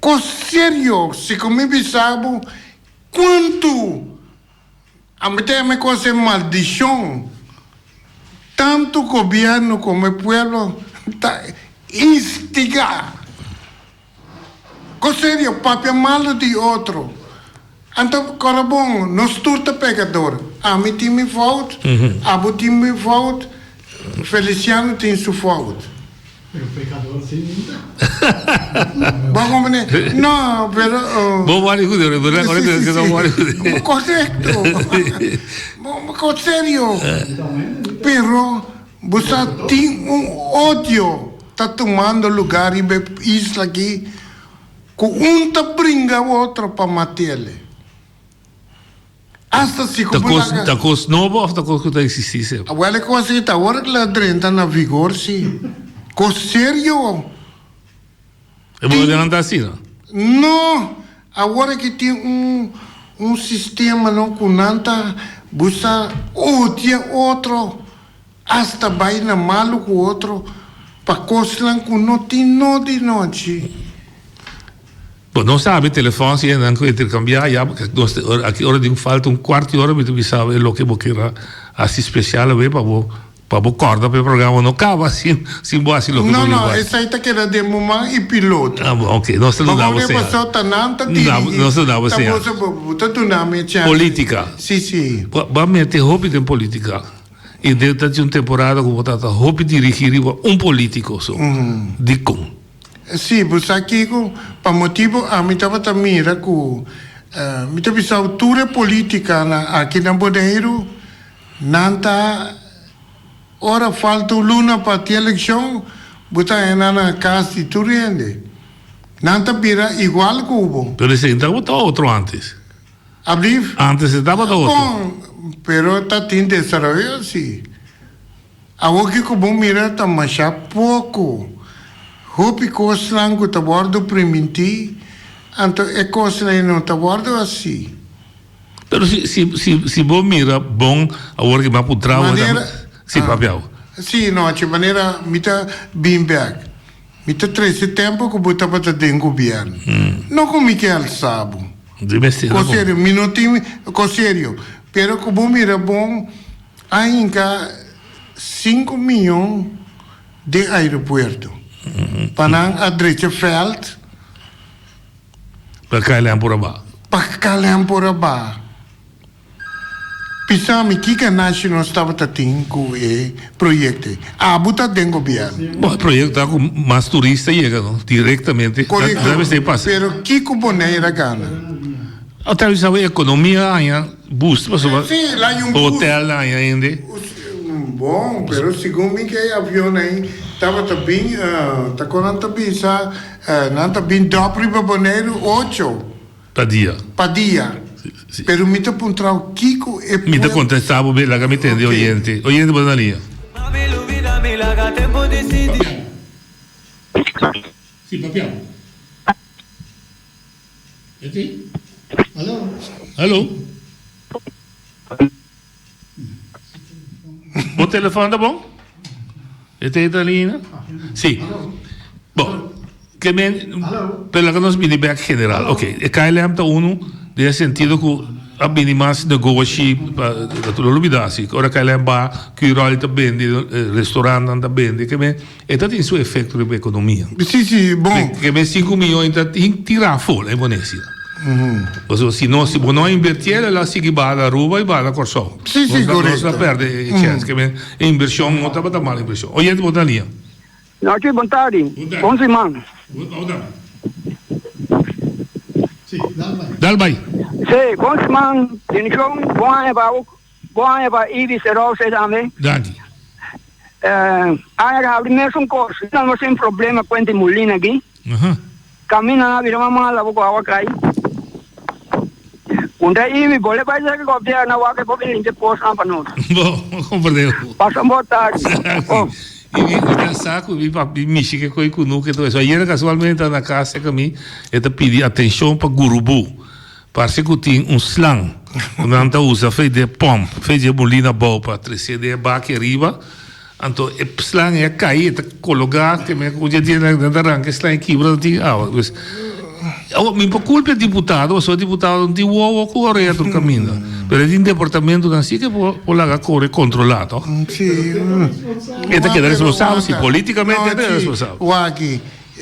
Kos serio si ku mi bisa bo kuantu a mi ta yama e kos e maldishon tantu gobièrnu komo e pueblo ta instigá. Kos serio papia malu di otro. Anto kòrda bon nos tur ta pekador ami tin mi fout abo tin mi fout Feliciano tin su fout. Pero pecador si mi ta. Bo a comprende? No, pero. Bo wari cu Dios, pero ora cu ta wari cu Dios. Correcto. Bo serio. Pero bo sa tin un odio ta tumando lugar riba e isla aki cu un ta bringa otro pa matele. Asta si ku Ta bo kos, laga. ta kos nobo of ta kos ku ta eksistí semper? Awel e kos ei ta ora ku la drenta na vigor si. Kos serio. E bo nan ta asina? No, awor aki tin un un sistema no ku nan ta busa odia otro asta bai na malu ku otro pa kosnan ku no tin nodi nochi. Bo no sabi telefòn si nan ku interkambiá ya nos aki ora tin falta un kuart di ora mi ta bisa bo e loke bo kier a hasi spesial awe pa bo pa bo kòrda pa e programa no kaba sin sin bo hasi loke bo No riba no hasi. esei ta keda den bo man i piloto. Ah bo oke nos ta Bo duna bo wak señal. paso ta nan ta dirigi Nos ta duna bo ta señal. boso bo bo ta duna mi e chèns. Politika. Si si. Bo a mete hopi den politika i den ta tin un temporada ku bo ta ta hopi dirigi riba un politiko so. Dikon? Sí, bo sa kiko? Pa motibu ami tabata mira ku mi ta bisa tur e politikanan aki na Boneiru nan ta ora falta un luna pa tin elekshon bo ta haña nan na kas di tur hende. Nan ta bira igual ku bo. Pero esei tabata otro antes. Ablief? Antes e tabata otro. Bon, pero ta tin desaroyo si. Awor kiko bo mira ta masha poko. Hopi kosnan ku ta wòrdu primintí, anto e kosnan ei no ta wòrdu hasí. Pero si si si si bo mira bon awor ki bo a puntra bo Manera, si papia awo. Si, nochi, manera mi ta bin bèk. Mi ta trese tempu ku bo tabata den gobièrnu. No ku mi ke alsa bo. Di mester Ko serio, mi no tin, ko serio. Pero ku bo mira bon. A hinka sinku miyon den aeropuerto pa nan a drecha veld. Pa KLM por a baha. Pa KLM por a baha. Bisa mi ki ganashi nos tabata tin ku e proyekto ei. Abo ta den gobièrnu. Bon, e proyekto ta ku mas turista yega no, direktamente. Korekto, pero kiko Bonaire a gana? Hotel bisa bo economia aña boost pasobra Sí, la hay un boost. hotel aña hende. Bon, pero segun mi ke avion ahí tabata bin, ta kon nan ta bisa, nan ta bin dòp riba Boneiru ocho. Pa dia. Pa dia. Pero mi ta puntrao kiko e Mi ta contesta bo be, laga mi tende oyente. Oyente bo ta na liña. Si, papia. E tin? Hallo. Hallo. Bo telefon ta bon? E ta eta lina? Si. Bon, ke men, pero laga nos bini bek general. Ok, e KLM ta unu den e sentido ku a bini mas negoshi pa, lo lubida si, ora KLM ba, Curoil ta bende, restaurantnan ta bende, ke men, e ta tin su efecto riba economia. Si, si, bon. Ke men sinku miyon ta tin tira afó, e bonesia. Pasobra si no, si bo no a inverti el a sigui baha na Aruba y baha na Kòrsou. Si, si, Nos korekto. a pèrdè e chèns. Ke men e invershon no tabata mal invershon. Oyente bo ta lia. Nochi, bon tardi. Bon tardi. Bon siman. Bon tardi. Si, dal bai. Dal bai. Si, bon siman, bendición, bon aña pa bo, bon aña pa Iris e Rose tambe. Danki. Aña ke habri mesun kos, nos tin problema kuente mulina aki. Camina na bira mama labo cu awa cay. Punta Ivy, bo le bay serca gobierno wak e por bin limpia posnan pa nos. Bo, bo comprende. Pasa un bon tardi. Oh. Ivy, mi ta sa cu mi papi mishi ke coy cunuke todo eso. Ayer casualmente ta na cas cerca mi, e ta pidi atencion pa Gurubu. Parce cu tin un slang cu nan ta usa fe di e pomp, fe di e molina abao pa trece den e baki ariba. Anto e slang ei a kai, e ta kologá, te mira ku dje dia nan ta ranka e slang e kibra nan tin awa. Pues, awor mi por kulpa e diputado pasobra e diputado no tin wowo ku orea tur kaminda. Pero e tin departamentonan si ke por por laga kore kontrolá tòg. Sí. E ta keda responsabel, si, politikamente e ta keda responsabel. Wak,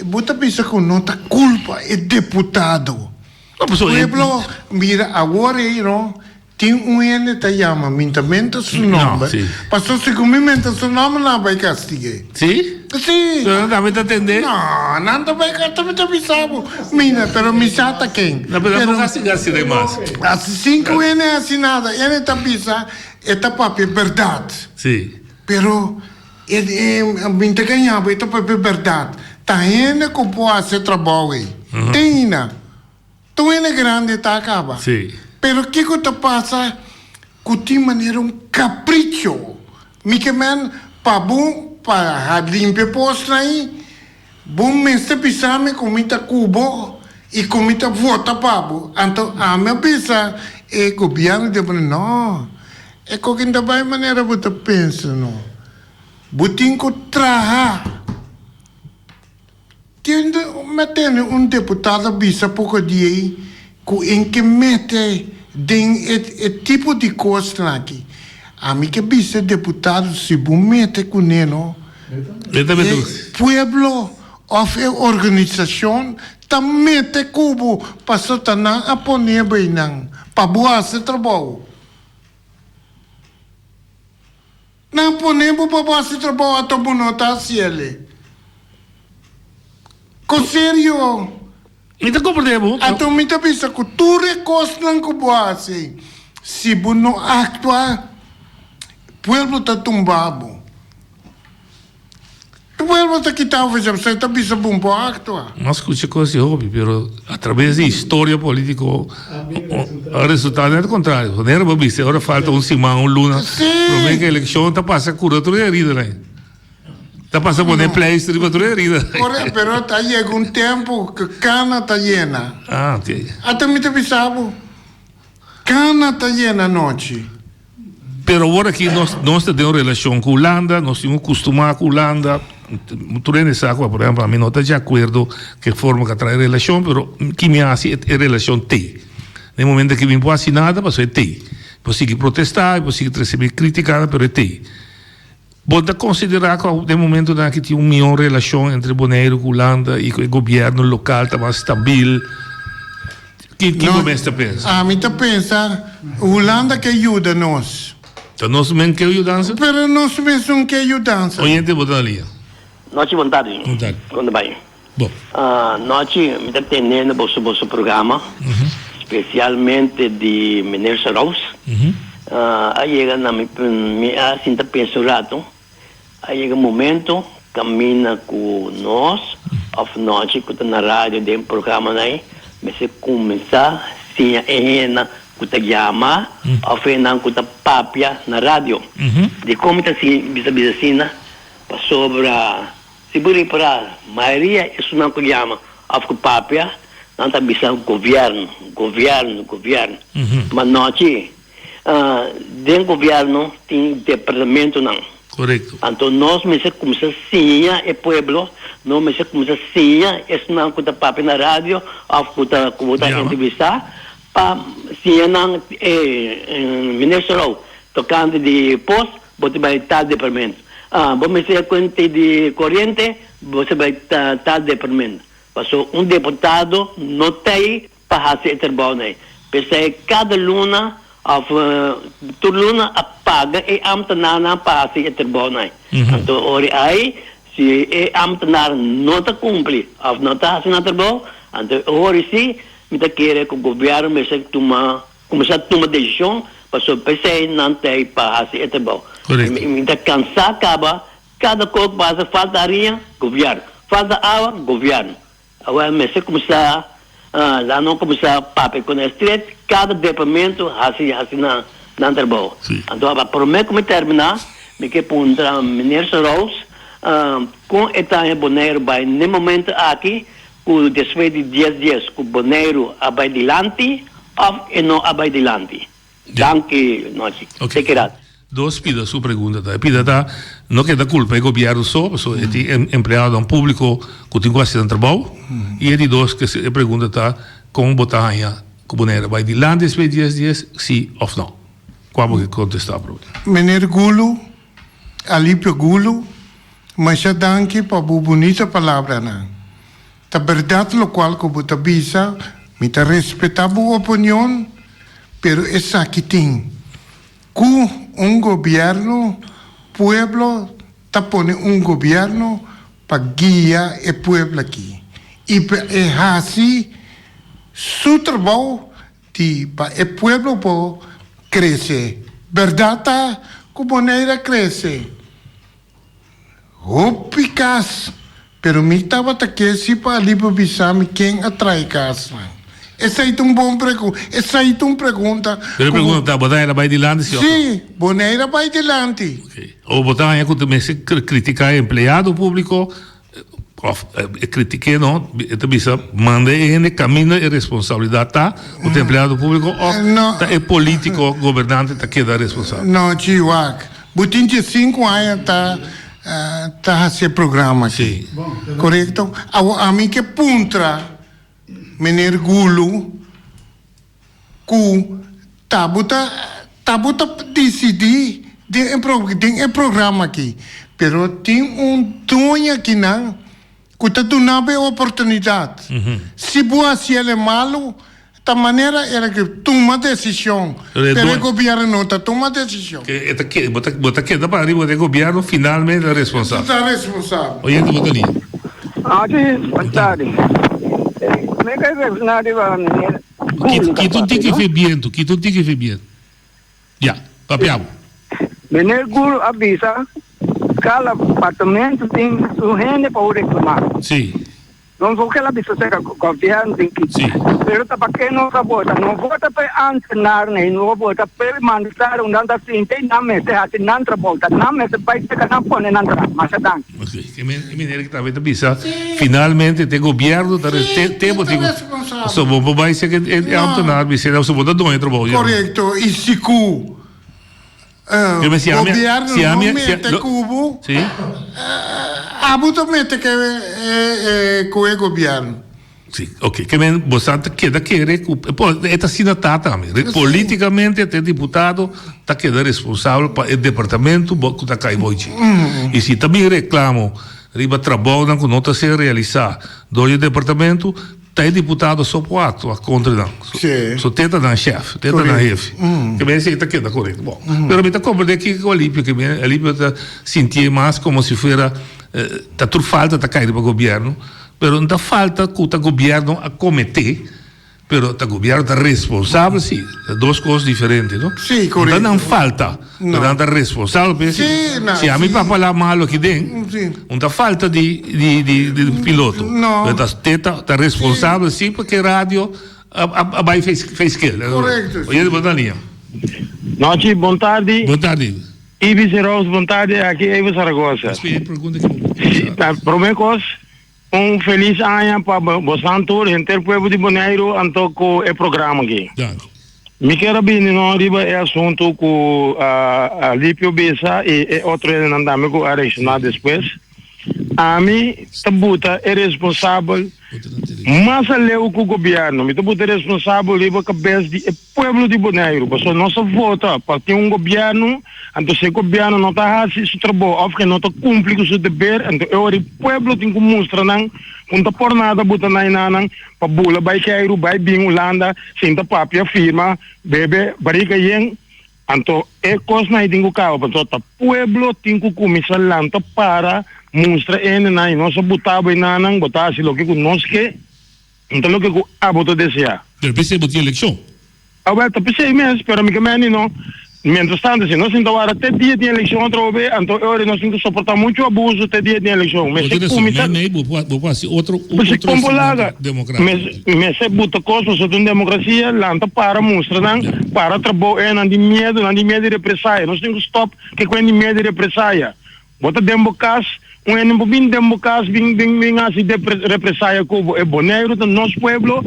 bo ta bisa ku no ta kulpa e diputado. No, pasobra e. Pueblo, mira awor ei no, Tin un hende ta yama, mi ta menta su nomber, pasobra si ku mi menta su nomber nan a bai kastig'é. Sí? Sí. Pero nan tambe ta tendé? No, nan ta bai kastig'é, mi ta bisa bo. Mira, pero mi sa ta ken. No, pero nan por kastigá asina i mas. Asi sin ku hende hasi nada, hende ta bisa e ta papia bèrdat. Sí. Pero e, e, mi ta gaña bo, e ta papia bèrdat. Ta hende ku por hasi e trabou ei. Tin hina. Tur hende grandi ta caba. Sí. Pero kico ta pasa cu tin manera un capricho. Mi ke men pa bo pa limpia posnan ayi, bo mester bisa mi cu mi ta cu bo y cu mi ta vota pa bo. Anto ami a bisa e gobierno di bo, no, e coki no ta bay manera bo ta pensa no. Bo tin cu traha. Tin mi a tende un deputado a bisa poko dia ei ku en ke mete den e e tipo di kosnan aki. Ami ke bisa e deputado si bo mete kuné no, E ta mete e pueblo òf e organisashon ta mete ku bo pasobra ta nan a pone bo einan pa bo hasi trabou. Nan pone bo pa bo hasi trabou ato bo no ta hasi el'e. Ko serio. Mi ta komprende bo. Ato mi ta bisa ku tur e kosnan ku bo hasi, si bo no aktua, pueblo ta tumba bo. E pueblo ta kita ofensá, pasobra e ta bisa bo un por aktua. No a skucha kos di hopi, pero atraves di historia politiko a resultá net kontrario. Wanneer bo bisa ora falta un siman, un luna, promé ku elekshon ta pasa kura tur e heridanan ei. Ta pasa pone pleister riba tur e heridanan ei. Ora, pero ta yega un tempu ku kana ta yena. Ah, ok. Ata mi ta bisa bo, kana ta yena anochi. Pero awor aki nos nos ta den un relacion cu Hulanda, nos tin un custuma cu Hulanda, tur hende sa cu por ehempel ami no ta di acuerdo cu e forma cu a trae relacion, pero ki mi haci e relacion t'ey. Den momento ki mi por haci nada pasobra e t'ey. Mi por sigui protesta, mi por sigui trece mi criticanan pero e t'ey. Bo ta considera cu den momentonan aki tin un mihor relacion entre Boneiru cu Hulanda y cu e gobierno local ta mas stabil? Ki ki bo mes ta pensa? Ami ta pensa Hulanda ke yuda nos. Ta nos men ke yudansa? Pero nos mes un ke yudansa. Oyente bo ta na liña. Nochi bon tardi. Bon tardi. Kon ta bai? Bon. Nochi mi ta tendendo boso boso programa specialmente di meneer Saraus. A yega na mi mi a sinta pensa un rato A yega momento caminda cu nos of nochi cu ta na radio den programanan ei mester cuminsa siña e hendenan cu ta yama of hendenan cu ta papia na radio. Dicon mi ta bisa bisa asina? Pasobra. Si bo repará, mayoria esunnan ku yama òf ku papia, nan ta bisa gobièrnu, gobièrnu, gobièrnu. Ma nochi, den gobièrnu tin departamentonan. Korekto. Anto nos mester kuminsá siña e pueblo, nos mester kuminsá siña esnan ku ta papia na radio òf ku ta ku bo ta entrevistá pa siña nan e Minister Rou tokante di post bo ta bai tal departamento. Bo mester kuenta di koriente bo ta bai tal departamento. Pasobra un deputado no ta ei pa hasi e trabounan ei. P'esei kada luna òf tur luna a paga e ámtenarnan pa hasi e trabounan ei. Anto ora ei si e ámtenar no ta kumpli òf no ta hasi nan trabou, anto e ora sí mi ta kere ku gobièrnu mester tuma kuminsá tuma desishon pasobra p'esei nan ta ei pa hasi e trabou. Mi ta kansá kaba kada kos pasa falta haria, gobièrnu, falta awa, gobièrnu. Awor mester kuminsá la no kuminsá papia ku nan stret, kada departamento hasi hasi nan nan trabou. Anto pa promé ku mi terminá mi ke puntra Meneer Soroos kon e ta haña Boneiru bai n'e momento aki ku despues di dies dies ku Boneiru a bai dilanti òf e no a bai dilanti. Danki Nochi. Te keda. Dos pida su pregunta ta. E pida ta, no keda culpa e gobierno so, pasobra e tin empleadonan publico cu tin cu haci nan trabou. Y e di dos e pregunta ta, con bo ta haña cu Bonaire a bay dilanti despues di dies dies, si of no? Cua bo ke contesta prome? Meneer Gulu, Alipio Gulu, masha danki pa bo bunita palabranan. Ta berdad locual cu bo ta bisa, mi ta respeta bo opinion, pero esaki tin Cu un gobierno, pueblo ta pone un gobierno pa guia e pueblo aki y pa e haci su trabou di pa e pueblo por crece. Berdad ta cu Bonaire a crece. Hopi kas, pero mi tabata ke si pa Alipo bisa mi ken a trae kasnan. Esei ta un bon pregunta. Esei ta un pregunta. Pero e pregunta ta, Bonaire a bai dilanti si òf no? Si, Bonaire a bai dilanti. Oké. O bo ta haña ku ta mester kritiká e empleado públiko òf e kritik'é no, e ta bisa manda e hende kaminda e responsabilidat ta ku ta empleado públiko òf ta e polítiko gobernante ta keda responsabel? No, Chiwak. Bo tin diesinku aña ta ta hasi e programa aki. Korekto? Awor ami ke puntra meneer Gulu ku ta bo ta ta bo ta disidí den e den e programa aki, pero tin un doño akinan ku ta duna bo e oportunidat. Si bo hasi el e malu, Ta manera era ke tuma desishon, pero e gobièrnu no ta tuma desishon. E ta ke, bo ta, bo ta keda para riba e gobièrnu finalmente ta responsabel. Ta responsabel. Oyente bo ta lia. Ah si, buenas tardes. Mi ke reflekshoná riba meneer Gulu ta Kita un tiki fe bientu, kita un tiki fe bientu. Ya, papia bo. Meneer Gulu a bisa kada apartamento tin su hende pa bo reklamá. Si. Nos por keda bisa serka gobierno tin ki. Sí. Pero ta pa ke nos a vota? No vota pa e ambtenarnan, no vota pa e mandatario nan ta sinta y nan mester haci nan trabou. Ta nan mester bay serka nan pone nan traha. Masha danki. Ok. E meneer ki tambe ta bisa finalmente te gobierno ta Sí, te te bo ta tin ku responsabel. so bo por bay serka e No. ambtenaar bisa so bo ta doño e trabou ya. Korekto. Y si ku Yo me si ami Gobierno si no ami si mete lo ku bo, sí. abo ta mete ke ku e gobierno. Sí, ok. Ke men bo sa ta keda kere ku e ta asina ta tambe. Politikamente te diputado ta keda responsabel pa e departamento bo ku ta kai bo dje. I si ta bin reklamo riba trabounan ku no ta ser realisá dor di e departamento, Ta e diputado so por actua contra nan. Sí. So te ta nan chef, te ta nan Correcto. hefe. Ke men esei ta keda correcto. Bon, pero mi ta comprende kiko cu Alipio, ke men Alipio ta sintié mas como si fuera ta tur falta ta cay riba gobierno, pero no ta falta cu ta gobierno a comete, pero ta gobierno ta responsabel si. Ta dos cos diferente, no? Sí, correcto. No ta nan falta. No. Nan ta responsabel pa esei. Sí, na, Si ami sí. papá la malo aki den, Sí. un ta falta di, di, di, di piloto. No. Pero ta, te ta, ta responsabel sí. porque radio a, a, a bai face, face kill. Correcto, sí. Oye, bo ta liña. Nochi, bon tardi. Bon tardi. Ibis Rose, bon tardi. Aki Evo Zaragoza. Espe pregunta ki bo. Si, ta promé kos, un felis aña pa bosan tur, henter pueblo di Boneiru anto ku e programa aki. Danki. Mi kier a bini no riba e asuntu ku Alipio bisa i e otro hendenan tambe ku a reakshoná despues. Ami ta buta e responsabel mas aleu ku gobièrnu. Mi ta buta e responsabel riba kabes di e pueblo di Boneiru, pasobra nos a vota pa tin un gobièrnu, anto si e gobièrnu no ta hasi su trabou òf ke no ta kumpli ku su deber, anto e ora e pueblo tin ku mustra nan ku no ta por nada buta na enanan pa bula bai Keiru, bai bin Hulanda, sinta papia, firma, bebe barika yen. Anto e kosnan ei tin ku kaba, pasobra ta pueblo tin ku kuminsá lanta para mustra e hendenan i nos a buta bo enanan, bo ta hasi loke ku nos ke. No ta loke ku abo ta deseá. Pero p'esei bo tin elekshon. Awel, ta p'esei mes, pero mi ke meni no. Mientras tanto, si nos sinta wara te dia tin elekshon atrobe, anto e ora nos tin ku soportá muchu abuso te dia tin elekshon. Bo Mester tin rason. kuminsá. Mei mei bo por bo por hasi otro P'esei otro kon bo instrumento laga? demokratiko. Mester buta kos pasobra ta un demokrasia, lanta para mustra nan, Ya. para trabou e nan tin miedu, nan tin miedu di represaya. Nos tin ku stòp ke kuen di miedu di represaya. Bo ta den bo kas, un hende por bin den bo kas bin bin bin hasi represaya ku bo. E Boneiru ta nos pueblo,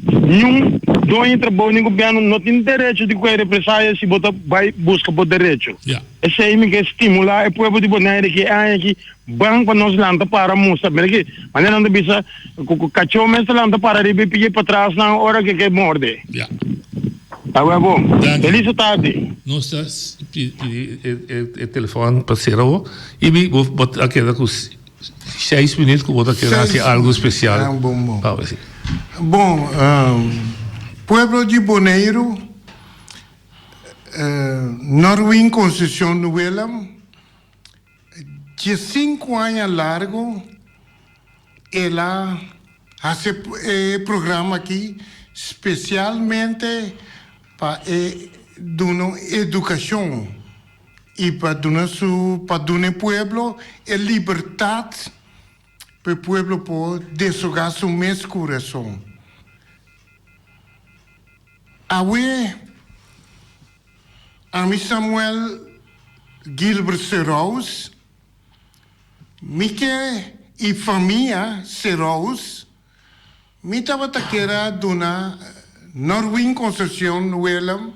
niun doño di trabou ni gobièrnu no tin derecho di kohe represaya si bo ta bai buska bo derecho. Esei mi ke stimulá e pueblo di Boneiru ki e aña aki ban pa nos lanta para mustra. Mira ki manera nan ta bisa ku kachó mes ta lanta para riba e pia patras nan ora ke ke morde. Awe bon. Feliz tardi. Nos ta pidi e telefon pa sera bo y mi bo a keda cu seis minuut cu bo ta keda haci algo special. Ah, bon, bon. Bon, pueblo di Boneiru, Norwin Concepcion Willem, 15 aña largo el a haci e programa aki specialmente pa e duna un educacion y pa duna su pa duna e pueblo e libertad pa e pueblo por desoga su mes curason. Awe ami Samuel Gilbert Serous, mi ke y famia Serous, mi tabata kier a duna Norwin Concepcion Willem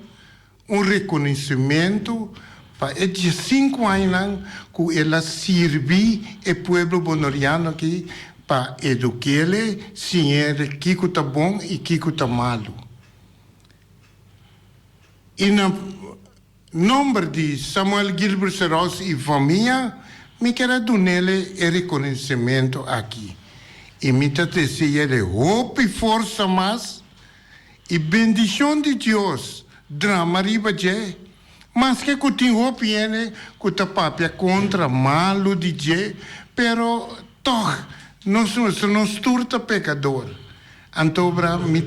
un reconocimento pa e diesinku añanan cu el a sirbi e pueblo bonoriano aki pa eduquele, siñ'e kico ta bon y kico ta malo. Y na nomber di Samuel Gilbert Serous y famia, mi kier a dunele e reconocimento aki. Y mi ta deseale hopi forsa mas y bendicion di Dios drama riba dje, maske cu tin hopi hende cu ta papia contra malu di dje, pero toch nos nos tur ta pecador. Anto bra mi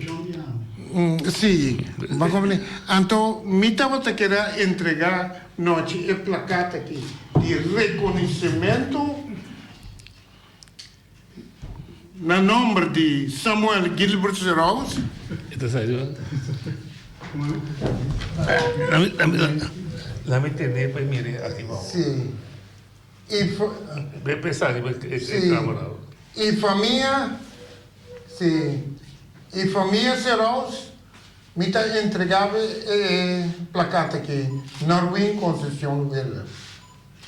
Sí, bo comprende. Anto mi tabata keda entrega nochi e plakat aki di reconocimento na nomber di Samuel Gilbert Serous. Lami tene pa e mire aki bao. Sí. Y Be pesa riba e camera. Y famia Si y famia Serous mi ta entregabe e plakat aki, Norwin Concepcion Willer.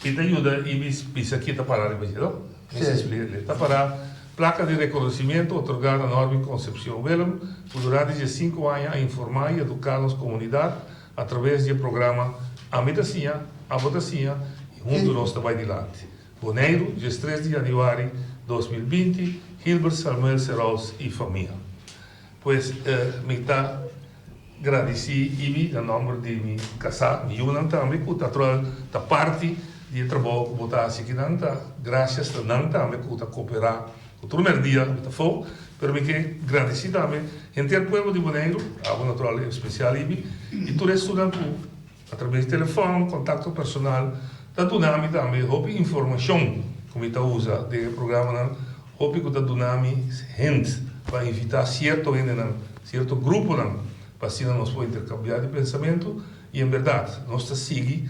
Mi ta yuda y mi bisa ki ta para riba dje, no? Mi sa explica. Ta para Placa di reconocimiento otorga na Norwin Concepcion Willem cu durante dje sinku aña a informa y educa nos comunidad a traves di e programa Ami ta siña, abo ta siña y hunto nos ta bay dilanti. Boneiru, diestres di januari 2020, Gilbert Samuel Serous y famia. Pues mi ta gradici Ibi na nomber di mi casa, mi yunan tambe cu ta natural ta parti di e trabou cu bo ta haci akinan, ta gracias na nan tambe cu ta coopera cu tur merdia mi ta fo, pero mi ke gradici tambe henter pueblo di Boneiru, abo natural en especial Ibi y tur esunnan cu A traves di telefòn, kontakto personal ta duna mi tambe hopi informashon ku mi ta usa den e programanan, hopi ku ta duna mi hint pa invitá sierto hendenan, sierto gruponan pa asina nos por interkambiá di pensamentu i en bèrdat nos ta sigui.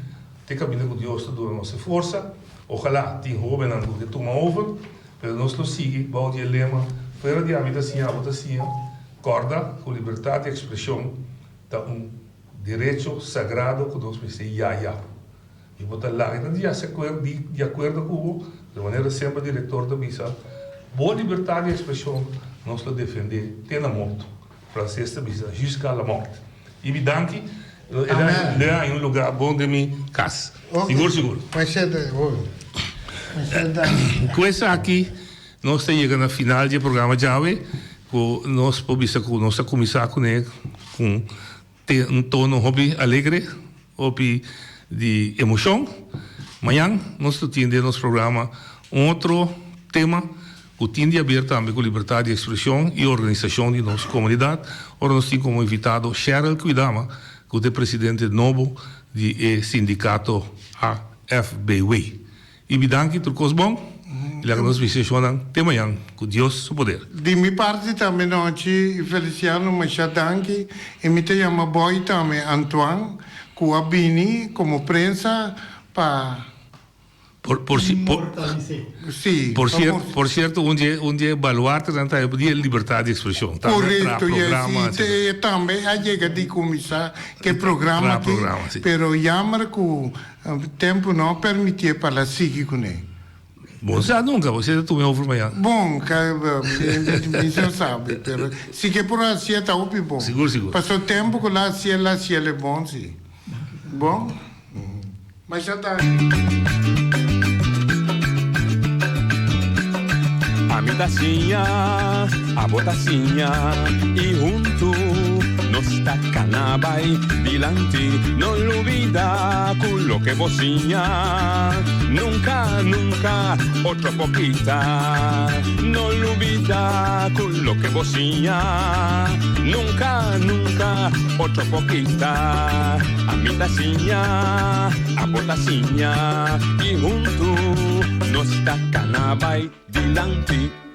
Te kaminda ku Dios ta duna nos e forsa. Ojalá tin hóbennan ku ke tuma over, pero nos lo sigui bou di e lema, Fuera di ami ta siña, abo ta siña. Kòrda ku libertat di ekspreshon ta un derecho sagrado ku nos mester yaya. I bo ta laga nan di di akuerdo ku bo, di manera semper direktor ta bisa, Bo libertat di ekspreshon nos lo defendé te na morto. Franses ta bisa, Jusqu'à la mort. I mi danki, e da haña un lugá bon den mi kas. Sigur sigur. Ku esaki nos ta yega na final di e programa djawe, ku nos por bisa ku nos a kuminsá kuné ku Te un tono hopi alegre, hopi di emocion. Mañan nos lo tin den nos programa un otro tema cu tin di haber tambe cu libertad di expresion y organisacion di nos comunidad, ora nos tin como invitado Sheryl Kwidama, cu ta e presidente nobo di e sindicato AFBW. Y mi danki tur cos bon y laga nos bisheshonan te mañan cu Dios su poder. Di mi parti tambe nochi Feliciano masha danki y mi ta yama boy tambe Antoine cu a bini como prensa pa Por por por Sí, por cier por cierto un dje un dje baluartenan ta di e libertad di expresion tambe a traha Correcto y programa así te tambe a yega di cuminsa cu e programa Traha programa aki si. pero jammer cu Tempu no a permitié pa la sigui kuné. Bo sa nunka, bo ta tuma e over mañan. Bon, ka mi no sabi, pero si ke por hasié ta hopi bon. Sigur, sigur. Pasobra tempu ku la hasié, la hasié el e bon si. Bon? Masha danki. Ami ta siña, abo ta siña, i huntu nos ta cana bai dilanti. No lubida cu loke bo siña, nunca, nunca otro por kita. No lubida cu loke bo siña, nunca, nunca otro por kita. Ami ta siña, abo ta siña, y huntu nos ta cana bai dilanti.